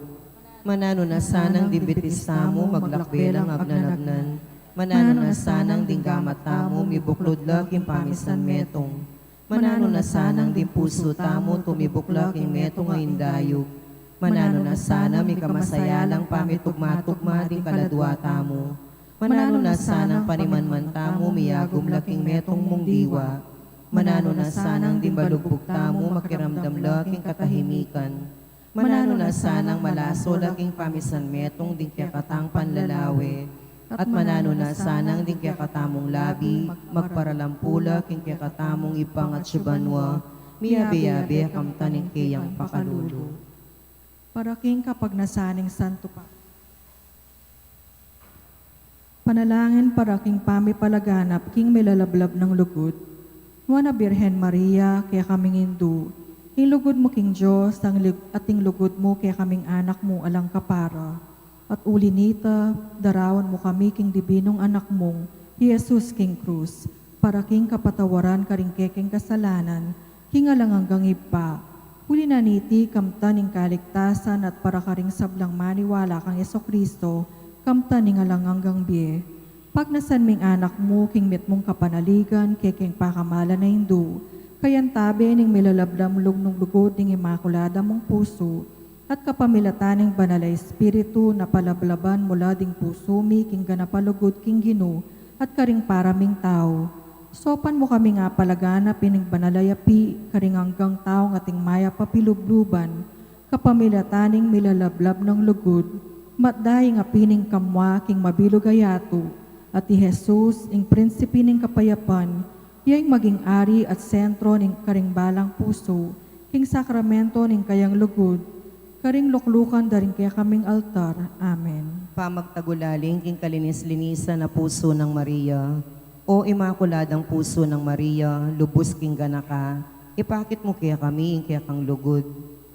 Mananu na sanang ding bitis tamu maglakbe lang agnan-agnan. Mananu na sanang ding gamat tamu mibuklud la king pamisan metung. Mananu na sanang ding pusu tamu tumibuk la king metung a indayug. Mananu na sana mikamasaya lang pamitugma-tugma ding kaladua tamu. Mananu na sanang panimanman tamu miyagum la king metung mung diwa. Mananu na sanang ding balugbug tamu makiramdam la king katahimikan. Mananu na sanang malaso la king pamisan metung ding kekatang panlalawe. At mananu na sanang ding kekatamung labi, magparalampu la king kekatamung Ibpa ngan atsu banua, miyabe-yabe kamtan ing keyang pakalulu. Para king kapagnasan ning Santo Papa. Panalangin para king pamipalaganap king milalablab nang lugud. Nuan a Birhen Maria, kekaming Indu, ing lugud mu king Dios, at ing lugud mu kekaming anak mu alang kapara. At uli nita, daraun mu kami king dibinung Anak mung, i Jesus king krus, para king kapatawaran karing kekeng kasalanan, king alang anggang Ibpa. Uli na niti, kamtan ing kaligtasan at para karing sablang maniwala kang Jesucristo, kamtan ing alang anggang bie. Pagnasan ming Anak mu king mitmung kapanaligan, kekeng pakamalan a Indu, kayantabe ning milalablab nang lugud ning Imakulada mung pusu, at kapamilatan ning Banal a Espiritu, na palablaban mu la ding pusu mi king ganap a lugud king Ginu, at karing para ming tau. Saupan mu kaming apalaganap ining banal a yapi, karing anggang taung ating mayap a pilubluban, kapamilatan ning milalablab nang lugud, matda ing api ning kamua king mabilug a yatu, at i Jesus, ing Prinsipe ning Kapayapan, ya ing maging ari at sentro ning karing balang pusu, king sakramento ning kayang lugud, karing luklukan da ring kekaming altar. Amen. Pamagtagulaling king kalinis-linisan a pusu nang Maria. O Imakuladang Pusu nang Maria, lubus king ganaka, ipakit mu kekami ing kekang lugud.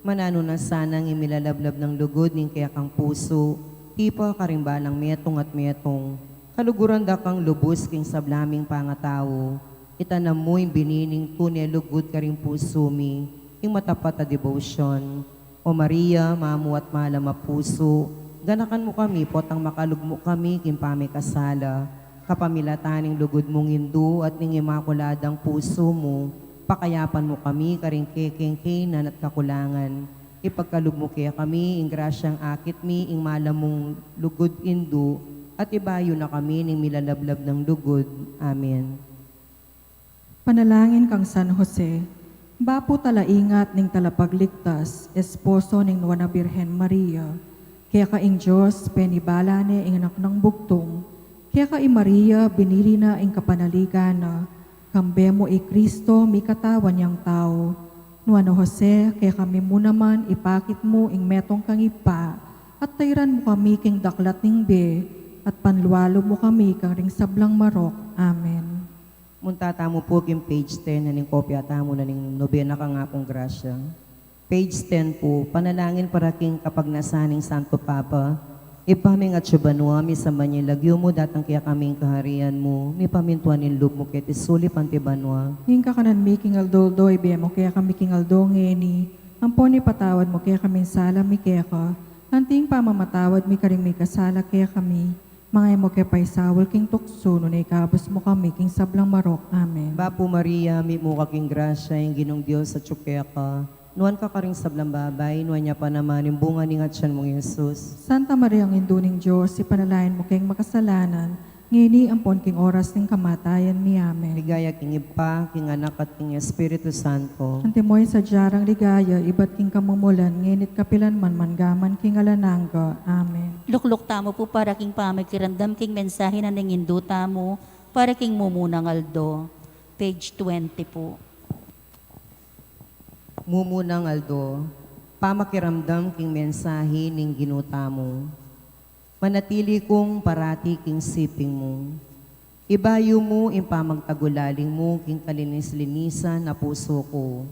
Mananu na sanang ing milalablab nang lugud ning kekang pusu, tipa karing balang metung at metung, kaluguran da kang lubus king sabla ming pangatau. Itanam mu ing bini ning tune lugud karing pusu mi, ing matapat a debosyon. O Maria, mamu at malam a pusu, ganakan mu kami potang makalugmu kami king pamikasala. Kapamilatan ning lugud mung Indu at ning Imakuladang Pusu mu, pakayapan mu kami karing kekeng kainan at kakulangan. Ipagkalub mu kekami ing grasyang akit mi ing malam mung lugud Indu, at ibayu na kami ning milalablab nang lugud. Amen. Panalangin kang San Jose, bapu talaingat ning talapagligtas, esposo ning Nuan a Birhen Maria. Keka ing Dios penibala ne ing Anak nang Bugtung. Keka i Maria binili na ing kapanaligan na. Kambe mu i Kristo mikatawan yang tau. Nuan a Jose, kekami mu naman ipakit mu ing metung kang Ibpa, at tairan mu kami king daklat ning bie, at panlualub mu kami karing sablang marok. Amen. Munta tamu pu king page ten, ning kopya tamu na ning Nobena kang Apung Grasya. Page ten pu, panalangin para king kapagnasan ning Santo Papa. Ibpa mi atsu ka banua, misamban ya ing lagyu mu, datang kekami ing kaharian mu, mipamintuan ing lub mu keti sulip anti banua. Ing kakanan mi king aldo-aldo ibie mu kekami king aldo ngeni, ampon ipatawad mu kekami ing sala mi keka, anti ing pamamatawad mi karing mikasala kekami. Manga e mu ke paisaul king tuksu, nune ikabus mu kami king sablang marok. Amen. Bapu Maria, mitmu ka king grasya, ing Ginung Dios atsu keka. Nuan ka karing sablang babai, nuan ya pa naman ing bunga ning atyan mung Jesus. Santa Maria, Indu ning Dios, ipanalangin mu keng makasalanan, ngeni ampon king oras ning kamatayan mi. Amen. Ligaya king Ibpa, king Anak, at king Espiritu Santo. Antimo ing sadya rang ligaya, ibat king kamumulan, ngeni't kapilan man, mangga man king alang angga. Amen. Lukluk tamu pu para king pamikiramdam king mensahe na ning Indu tamu para king mumunang aldo. Page twenty pu. Mumunang aldo, pamakiramdam king mensahe ning Ginu tamu. Manatili kung parati king siping mu. Ibayu mu ing pamagtagulaling mu king kalinis-linisan a pusu ku.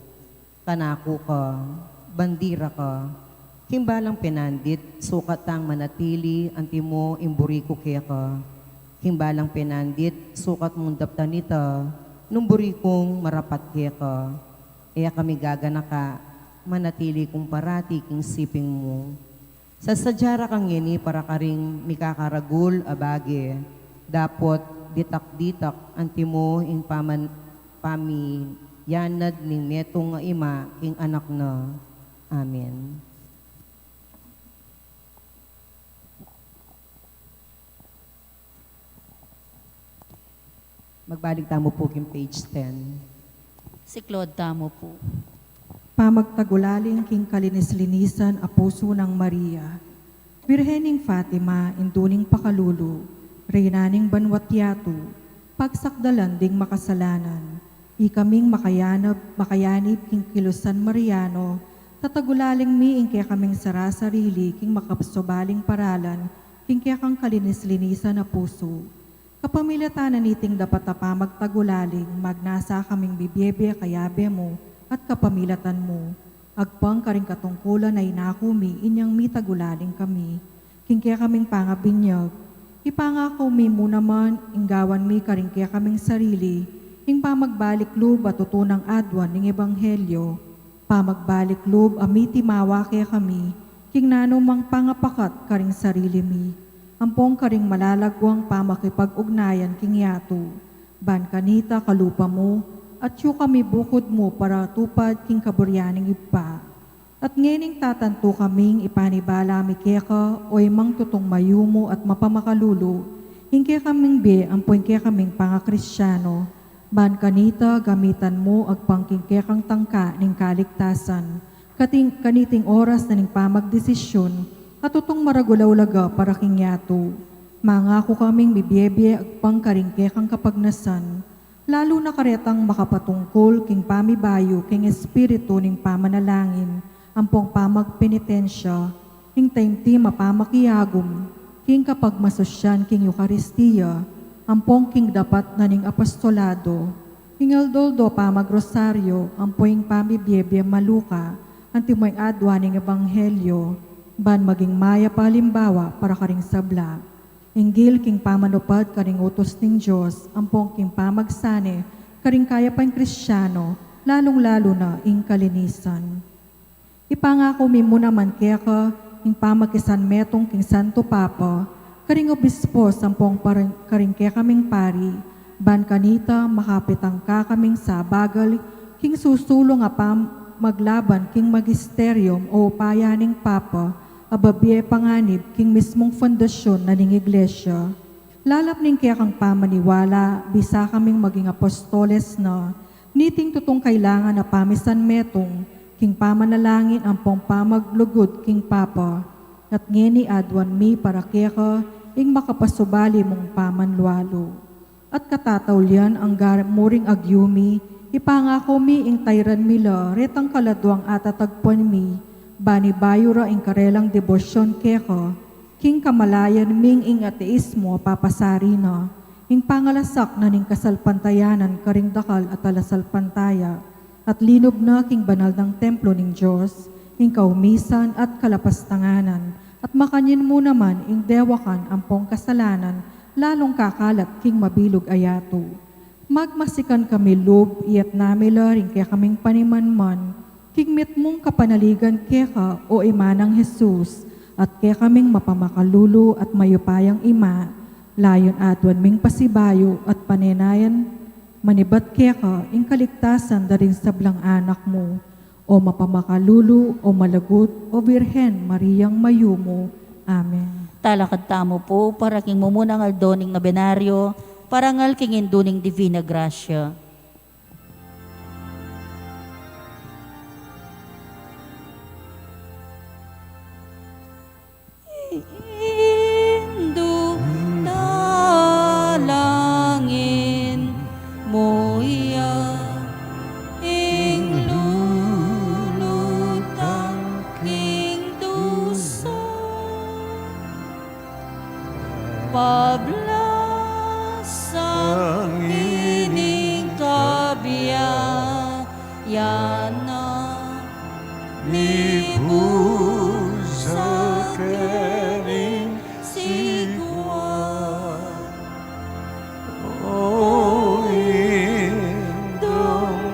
Kanaku ka, bandira ka. King balang penandit, sukat tang manatili, antimo ing buri ku keka. King balang penandit, sukat mung daptan ita, nung buri kung marapat keka. E ka migaganaka, manatili kung parati king siping mu. Sasadya ra kang ngeni para karing mikakaragul a bage, dapot ditak-ditak antimo ing paman-, pamiyanad ning metung a ima king anak na. Amen. Magbalik tamu pu king page ten. Siklaud tamu pu. Pamagtagulaling king kalinis-linisan a pusu nang Maria. Birhen ning Fatima, indu ning pakalulu, Reyna ning banua't yatu, pagsakdalan ding makasalanan, ikaming makayanab, makayanib king kilusan Mariano, tatagulaling mi ing kekaming sarasarili king makapasubaling paralan king kekang kalinis-linisan a pusu. Kapamilatan na niting dapat a pamagtagulaling, magnasa kaming bibiebie kayabe mu at kapamilatan mu. Agpang karing katungkulan a inaku mi inyang mitagulaling kami. King kekaming pangabinyag, ipangaku mi mu naman ing gawan mi karing kekaming sarili ing pamagbalik lub a tutunang aduan ning ebanghelyo. Pamagbalik lub a mitimawa kekami king nanumang pangapakat karing sarili mi ampong karing malalaguang pamakipag-ugnayan king yatu. Ban kanita kalupa mu, atyu kami bukud mu para tupad king kaburian ning Ibpa. At ngening tatantu kaming ipanibala mi keka, o imang tutung mayumu at mapamakalulu, ing kekaming bie ampo ing kekaming pangakristiano. Ban kanita gamitan mu agpang king kekang tangka ning kaligtasan, kating, kaniting oras na ning pamagdesisyun a tutung maragul a ulaga para king yatu. Mangaku kaming bibiebie agpang karing kekang kapagnasan, lalu na karetang makapatungkul king pamibayu king espiritu ning pamanalangin ampong pamagpenitensya, ing taimtim a pamakiagum king kapagmasusyan king Eukaristia ampong king dapat na ning apostolado, ing aldo-aldo pamagrosaryo ampo ing pamibiebie maluka antimo ing aduan ning ebanghelyo, ban maging mayap a alimbawa para karing sabla. Inggil king pamanupad karing utus ning Dios ampong king pamagsane karing kayap a Kristiano, lalung-lalu na ing kalinisan. Ipangaku mi mu naman keka ing pamakisanmetung king Santo Papa, karing obispo ampong paring, karing kekaming pari, ban kanita makapitangka kaming sabagal king susulung a pamaglaban king magisterium o upaya ning Papa a babie panganib king mismung fundasyun na ning Iglesia. Lalap ning kekang pamaniwala, bisa kaming maging apostoles na, niting tutung kailangan a pamisanmetung king pamanalangin ampong pamaglugud king Papa. At ngeni aduan mi para keka ing makapasubali mung pamanlualu. At katataulian angga mu ring agyumi, ipangaku mi ing tairan mi la retang kaladuang atatagpuan mi, bani bayu ra ing karelang debosyon keka, king kamalayan ming ing ateismo a papasari na, ing pangalasak na ning kasalpantayanan karing dakal a talasalpantaya, at linub na king banal nang templo ning Dios ing kaumisan at kalapastanganan, at makanyan mu naman ing dewakan ampong kasalanan lalung kakalat king mabilug a yatu. Magmasikan kami lub, iyatas mi la ring kekaming panimanman king mitmung kapanaligan keka, o Ima nang Jesus, at kekaming mapamakalulu at mayupayang Ima, layun aduan ming pasibayu at panenayan manibat keka ing kaligtasan da ring sablang anak mu, o mapamakalulu, o malugud, o Birhen Mariang mayumu. Amen. Talakad tamu pu para king mumunang aldo ning nobenaryo, parangal king Indu ning Divina Gracia. Indu, dalangin mu ya ing lulutang king dusa. Pablasang ining kabiayan na mibus sa kening sigwa. O Indung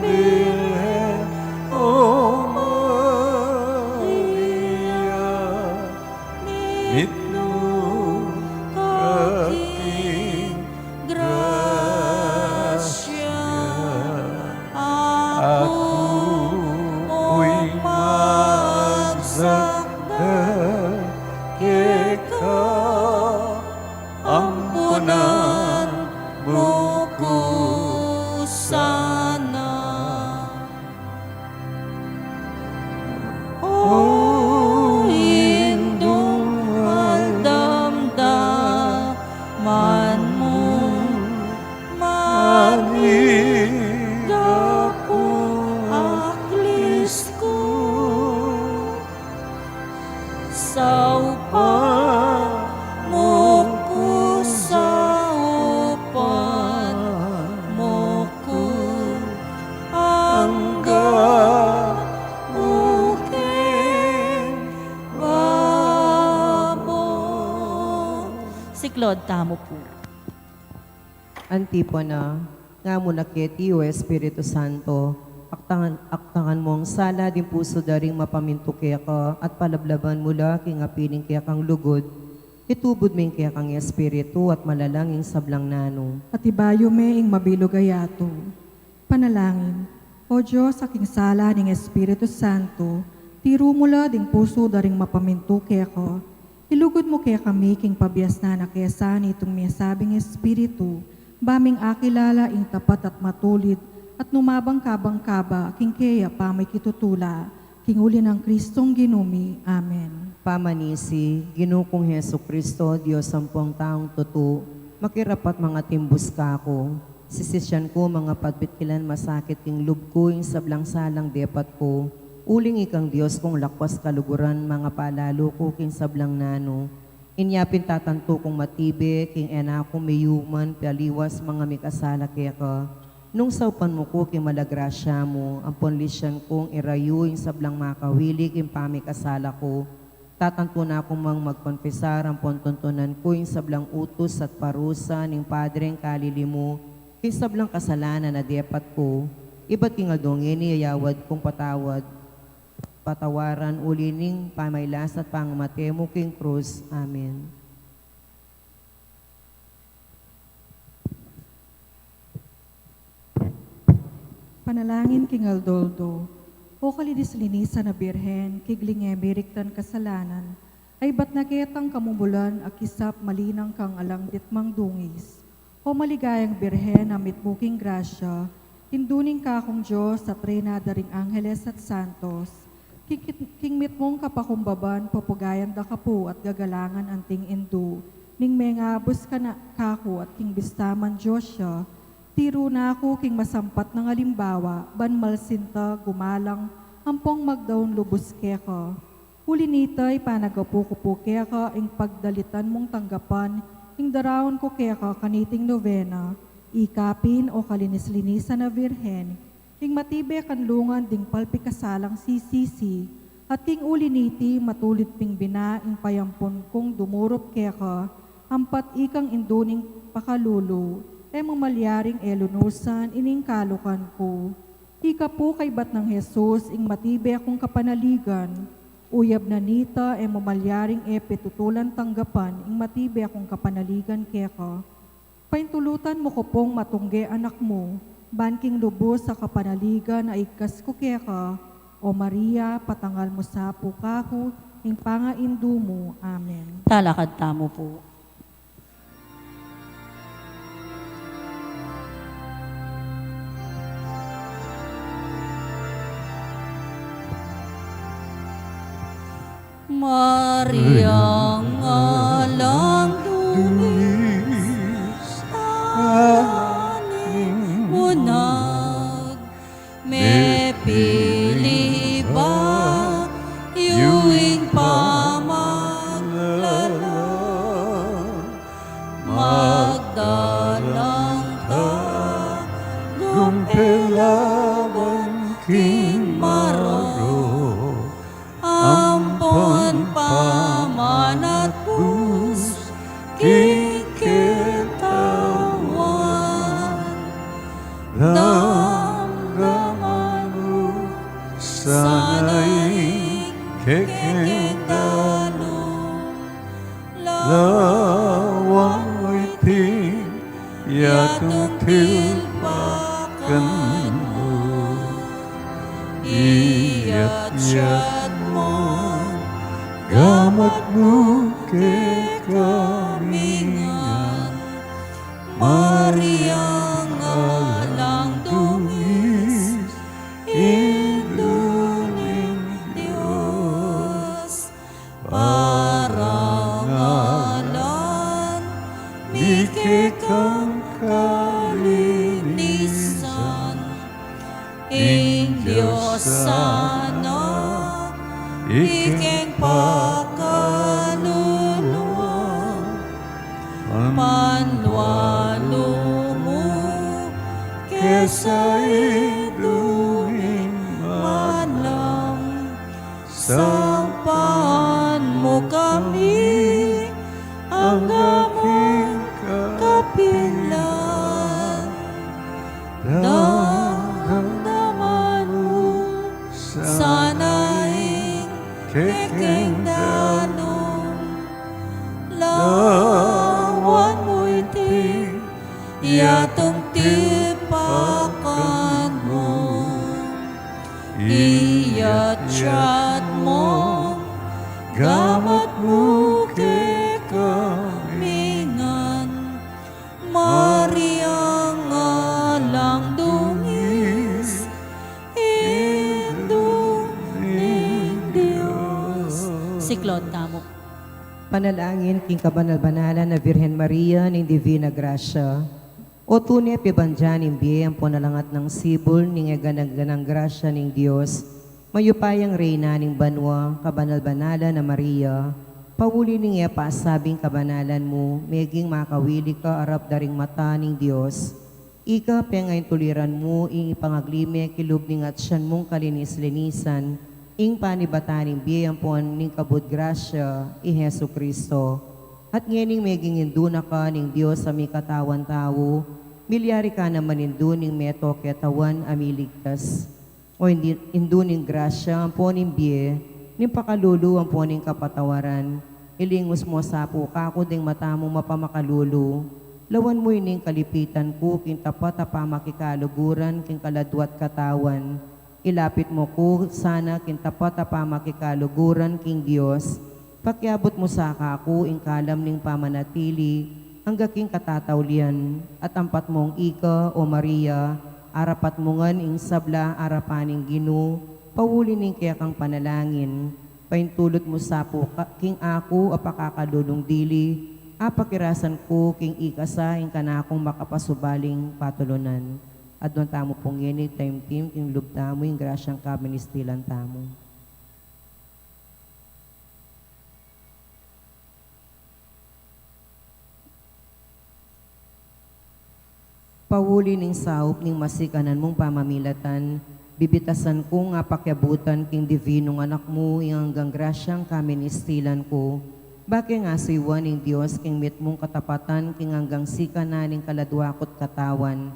Birhen, O Maria, mitmu ka king grasya, aku pu'y magsakdal keka, ampunan mu ku sana. O Indung Saupan mu ku, saupan mu ku, angga mu keng babor. Siklaud tamu pu. Antipona. Ngamu na keti, O Espiritu Santo, aktangan, aktangan mu ing sala ding pusu da ring mapamintu keka, at palablaban mu la king apiling kekang lugud. Itubud mu ing kekang espiritu at malalang ing sablang nanu. At ibayu me ing mabilug a yatu. Panalangin. O Dios, a king sala ning Espiritu Santo, tiru mu la ding pusu da ring mapamintu keka. Ilugud mu kekami king pabiasnan a kesa niting mesabing Espiritu, ba ming akilala ing tapat at matulid, at numabang kabang kaba king keya pamikitutula, king uli nang Kristong Ginu mi. Amen. Pamanisi, Ginu kung Jesu Kristo, Dios ampong taung tutu, makirapat mangatimbus kaku. Sisisyan ku, mangapatpit kilan masakit king lub ku ing sablang salang depat ku, uling ikang Dios kung lakwas kaluguran, mangapalalu ku king sablang nanu. Inya pin tatantu kung matibe king e na ku miyuman paliwas mangamikasala keka. Nung saupan mu ku king mala grasya mu, ampon lisyan kung irayu ing sablang makawili king pamikasala ku, tatantu na ku mang magkonfesar ampon tuntunan ku ing sablang utus at parusa ning padreng kalili mu, king sablang kasalanan a depat ku, ibat king aldo ngeni ayawad kung patawad, patawaran uli ning pamailas at pangamate mu king krus. Amen. Panalangin king aldo-aldo. O kalinis-linisan a Birhen, kigling e miriktan kasalanan, a ibat na ketang kamumulan a kisap malinang kang alang ditmang dungis. O maligayang Birhen a mitmu king grasya, Indu ning kakung Dios at Reyna da ring angeles at santos, king, king mitmung kapakumbaban, pupugayan da ka pu at gagalangan anting indu ning mengabus ka na kaku at king bista man Dios ya, tiru na ku king masampat nang alimbawa, ban malsinta, gumalang, ampong magdaun lubus keka. Uli nita, ipanagapu ku pu keka ing pagdalitan mung tanggapan ing daraun ku keka kaniting novena. Ika pin, o kalinis-linisan a Virgen, ing matibe kanlungan ding palpikasalang sisisi, at king uli niti matulid ping bina ing payampun kung dumurup keka, ampat ikang indu ning pakalulu, e mu malyaring e lunusan ining kalukan ku. Ika pu kaybat nang Jesus ing matibe kung kapanaligan, uyab na nita e mu malyaring e pitutulan tanggapan ing matibe kung kapanaligan keka. Paintulutan mu ku pung matungge anak mu, ban king lubus a kapanaligan a igkas ku keka, O Maria, patangal mu sa pu kaku ing pangaindu mu. Amen. Talakad tamu pu. Mariang alang dungis, aning munag, mepili ba yu ing pamaglala, magdalang ka dun pelaban king marok, ampon pamanatbus king ketawan. Damdaman mu sana ing kekeng dalu, lawan mu iting yatung tilpakan mu, iyatyat mu gamat mu kekami ngan. Mariang alang dungis, Indu ning Dios, parangalan mi kekang kalinisan. Ing Dios sana ikeng paka mu kami, angga king kapilan. Damdaman mu sana ing kekeng danum. Lawan mu iti, yatung tipakan mu. Iyatyat mu, gamat mu kekami ngan, Maria, alang dungis, Indu ning Dios. Siklaud tamu. Panalangin king kabanal-banalan a Virgen Maria ning Divina Gracia. O tune pibandian ning bie ampon alang atin a sibul ning e gana-ganang grasya ning Dios, mayupayang Reyna ning banua, kabanal-banalan a Maria, pauli ning e pasabing kabanalan mu, meging makawili ka arap da ring mata ning Dios. Ika pengaintuliran mu ing ipangaglime king lub ning atyan mung kalinis-linisan, ing panibatan ning bie ampon ning kabud grasya, i Jesucristo. At ngening meging Indu na ka ning Dios a mikatawan tau, milyari ka naman Indu ning meto ketawan a miligtas. O Indi-, Indu ning grasya ampon ning bie, ning pakalulu ampon ning kapatawaran, ilingus mu sa pu kaku ding mata mung mapamakalulu. Lawan mu ining kalipitan ku king tapat a pamakikaluguran king kaladwa't katawan. Ilapit mu ku sana king tapat a pamakikaluguran king Dios. Pakiabut mu sa kaku ing kalam ning pamanatili angga king katataulian, at ampat mung ika, o Maria, arapat mu ngan ing sabla arapan ning Ginu, pauli ning kekang panalangin. Paintulut mu sa pu ka-, king aku a pakakalulung dili, apakirasan ku king ika sa ing kanakung makapasubaling patulunan. Aduan tamu pung ngeni taimtim king lub tamu ing grasyang kaministilan tamu. Pauli ning saup ning masikanan mung pamamilatan, bibitasan kung apakiabutan king divinung Anak mu ing anggang grasyang kaministilan ku. Ba keng asuyuan ning Dios king mitmung katapatan king anggang sikanan ning kaladwa ku't katawan.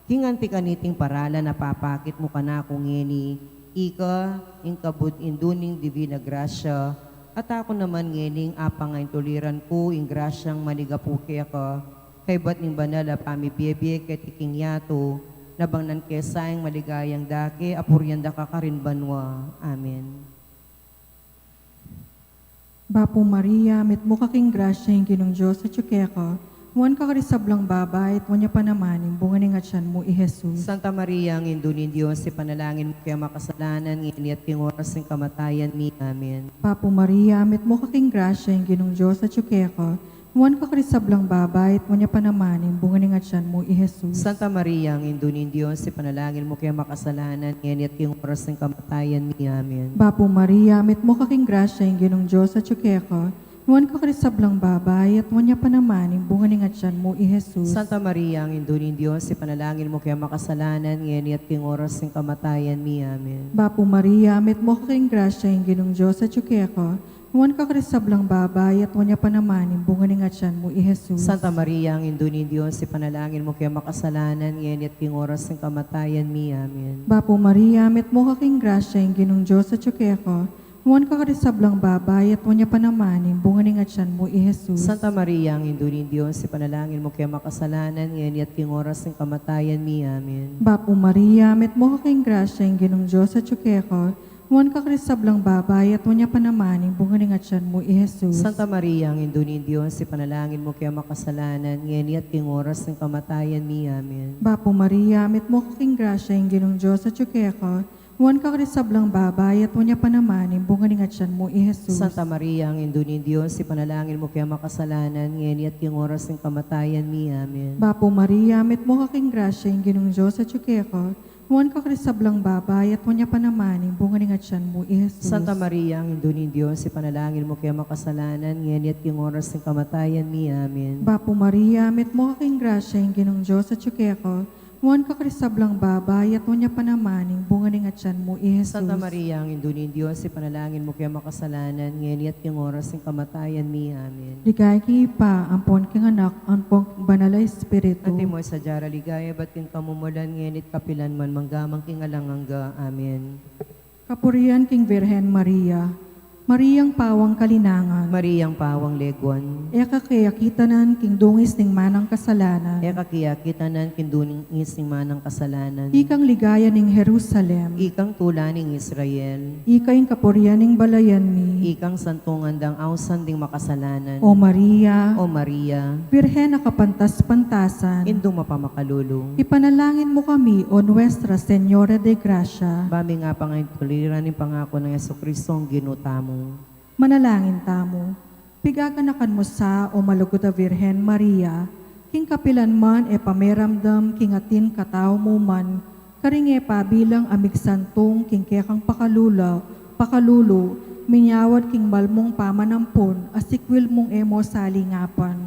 King anti kaniting paralan a papakit mu kanaku ngeni, ika, ing kabud Indu ning Divina Grasya, at aku naman ngening apangaintuliran ku ing grasyang maligapu keka, kaybat ning banal a pamibiebie keti king yatu, nabang nan kesa ing maligayang dake a purian da ka karin banua. Amen. Bapu Maria, mitmu ka king grasya, ing Ginung Dios atyu keka, nuan ka karing sablang babai, at nuan ya pa naman ing bunga ning atyan mu, i Jesus. Santa Maria, ing Indu ning Dios, ipanalangin mu kaya makasalanan, ngeni at king oras ning kamatayan mi. Amen. Bapu Maria, mitmu ka king grasya, ing Ginung Dios atyu keka, nuan ka karing sablang babai, at nuan ya pa naman ing bunga ning atyan mu, i Jesus. Santa Maria, ing Indu ning Dios, ipanalangin mu kaya makasalanan, ngeni at king oras ning kamatayan mi. Amen. Bapu Maria, mitmu ka king grasya, ing Ginung Dios atyu keka, nuan ka karing sablang babai, at nuan ya pa naman ing bunga ning atyan mu, i Jesus. Santa Maria, ing Indu ning Dios, ipanalangin mu kaya makasalanan, ngeni at king oras ning kamatayan mi. Amen. Bapu Maria, mitmu ka king grasya, ing Ginung Dios atyu keka, nuan ka karing sablang babai, at nuan ya pa naman ing bunga ning atyan mu, i Jesus. Santa Maria, ing Indu ning Dios, ipanalangin mu kaya makasalanan, ngeni at king oras ning kamatayan mi. Amen. Bapu Maria, mitmu ka king grasya, ing Ginung Dios atyu keka, nuan ka karing sablang babai, at nuan ya pa naman ing bunga ning atyan mu, i Jesus. Santa Maria, ing Indu ning Dios, ipanalangin mu kaya makasalanan, ngeni at king oras ning kamatayan mi. Amen. Bapu Maria, mitmu ka king grasya, ing Ginung Dios atyu keka, nuan ka karing sablang babai, at nuan ya pa naman ing bunga ning atyan mu, i Jesus. Santa Maria, ing Indu ning Dios, ipanalangin mu kaya makasalanan, ngeni at king oras ning kamatayan mi. Amen. Bapu Maria, mitmu ka king grasya, ing Ginung Dios atyu keka, nuan ka karing sablang babai, at nuan ya pa naman ing bunga ning atyan mu, i Jesus. Santa Maria, ing Indu ning Dios, ipanalangin mu kaya makasalanan, ngeni at king oras ning kamatayan mi. Amen. Bapu Maria, mitmu ka king grasya, ing Ginung Dios atyu keka, nuan ka karing sablang babai, at nuan ya pa naman ing bunga ning atyan mu, i Jesus. Santa Maria, ing Indu ning Dios, ipanalangin mu kaya makasalanan, ngeni at king oras ning kamatayan mi. Amen. Bapu Maria, mitmu ka king grasya, ing Ginung Dios atyu keka, Nuan ka karing sablang babai, at nuan ya pa naman ing bunga ning atian mu, i Jesus. Santa Maria, Indu ning Dios, ipanalangin mu keng makasalanan, ngeni at king oras ning kamatayan mi. Amen. Ligaya king Ibpa, ampon king Anak, ampon king Banal a Espiritu. Antimo ing sadya rang ligaya ibat king kamumulan, ngeni at kapilan man, mangga man king alang angga. Amen. Kapurian king Virgen Maria. Mariang pawang kalinangan. Mariang pawang leguan. E ka kekitanan king dungis ning manang kasalanan. E ka kekitanan king dungis ning manang kasalanan. Ikang ligaya ning Jerusalem. Ikang tula ning Israel. Ika ing kapurian ning balayan mi. Ikang santungan dang ausan ding makasalanan. O Maria. O Maria. Virgen a kapantas-pantasan. Indung mapamakalulu. Ipanalangin mu kami, O Nuestra Señora de Gracia. Ba ming apangayun tuliran ing pangaku nang Jesucristo a Ginu tamu. Manalangin tamu. Pigaganakan mu sa, O malugud a Virgen Maria, king kapilan man e pameramdam king atin katau mu man, karing e pabilang a migsantung king kekang pakalulu, pakalulu, minyawad king malmung pamanampun, a sikwil mung e mu salingapan.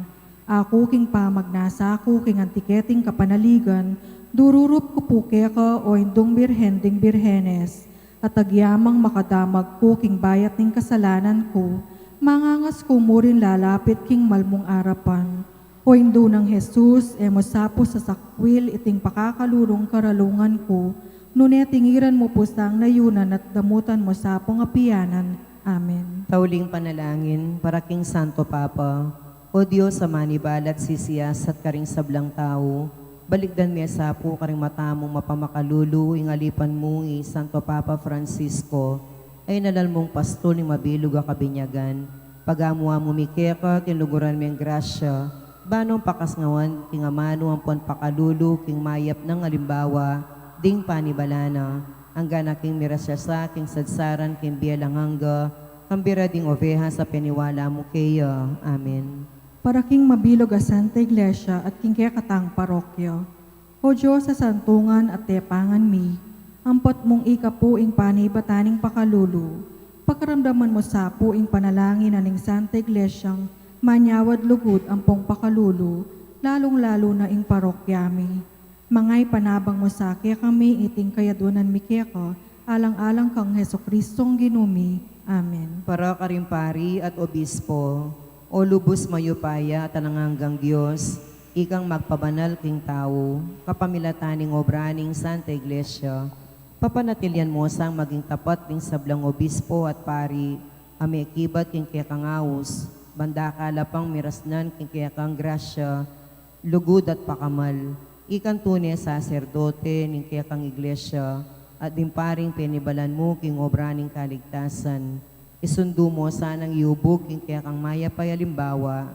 Aku king pamagnasa ku king anti keting kapanaligan, dururup ku pu keka, O Indung Birhen ding Birhenes, at agyamang makadamag ku king bayat ning kasalanan ku, mangangas ku murin lalapit king malmung arapan. O Indu nang Jesus, e mu sa pu sasakwil iting pakakalulung karalungan ku, nune tingiran mu pu sang nayunan at damutan mu sa pung apianan. Amen. Tauling panalangin para king Santo Papa. O Dios a manibalat sisiyasat karing sablang tau, balikdan me sa pu karing mata mung mapamakalulu ing alipan mung i Santo Papa Francisco, a inalal mung pastul ning mabilug a kabinyagan. Pagamu-amu mi keka, king luguran meng grasya, ba nung pakasngawan king amanu ampon pakalulu king mayap nang alimbawa ding panibala na, angga na king mirasya sa king sadsaran king bie alang angga, kambira ding oveha a peniwala mu keya. Amen. Para king mabilug a Santa Iglesia at king kekatang parokya. O Dios a santungan at tepangan mi, ampon mung ika pu ing panibatan ning pakalulu, pakaramdaman mu sa pu ing panalangin na ning Santa Iglesiang manyawad lugud ampong pakalulu, lalung-lalu na ing parokya mi. Mangayap panabang mu sa kekami iting kayaduanan mi keka, alang-alang kang Jesucristong Ginu mi. Amen. Para karing pari at obispo. O lubus mayupaya at alang anggang Dios, ikang magpabanal king tau, kapamilatan ning obra ning Santa Iglesia, papanatilian mu sang maging tapat ding sablang obispo at pari, a mekibat king kekang aus, ban dakal la pang mirasnan king kekang grasya, lugud at pakamal, ikang tune saserdote ning kekang Iglesia, at ding paring penibalan mu king obra ning kaligtasan. Isundu mu sanang iubug king kekang mayap a alimbawa,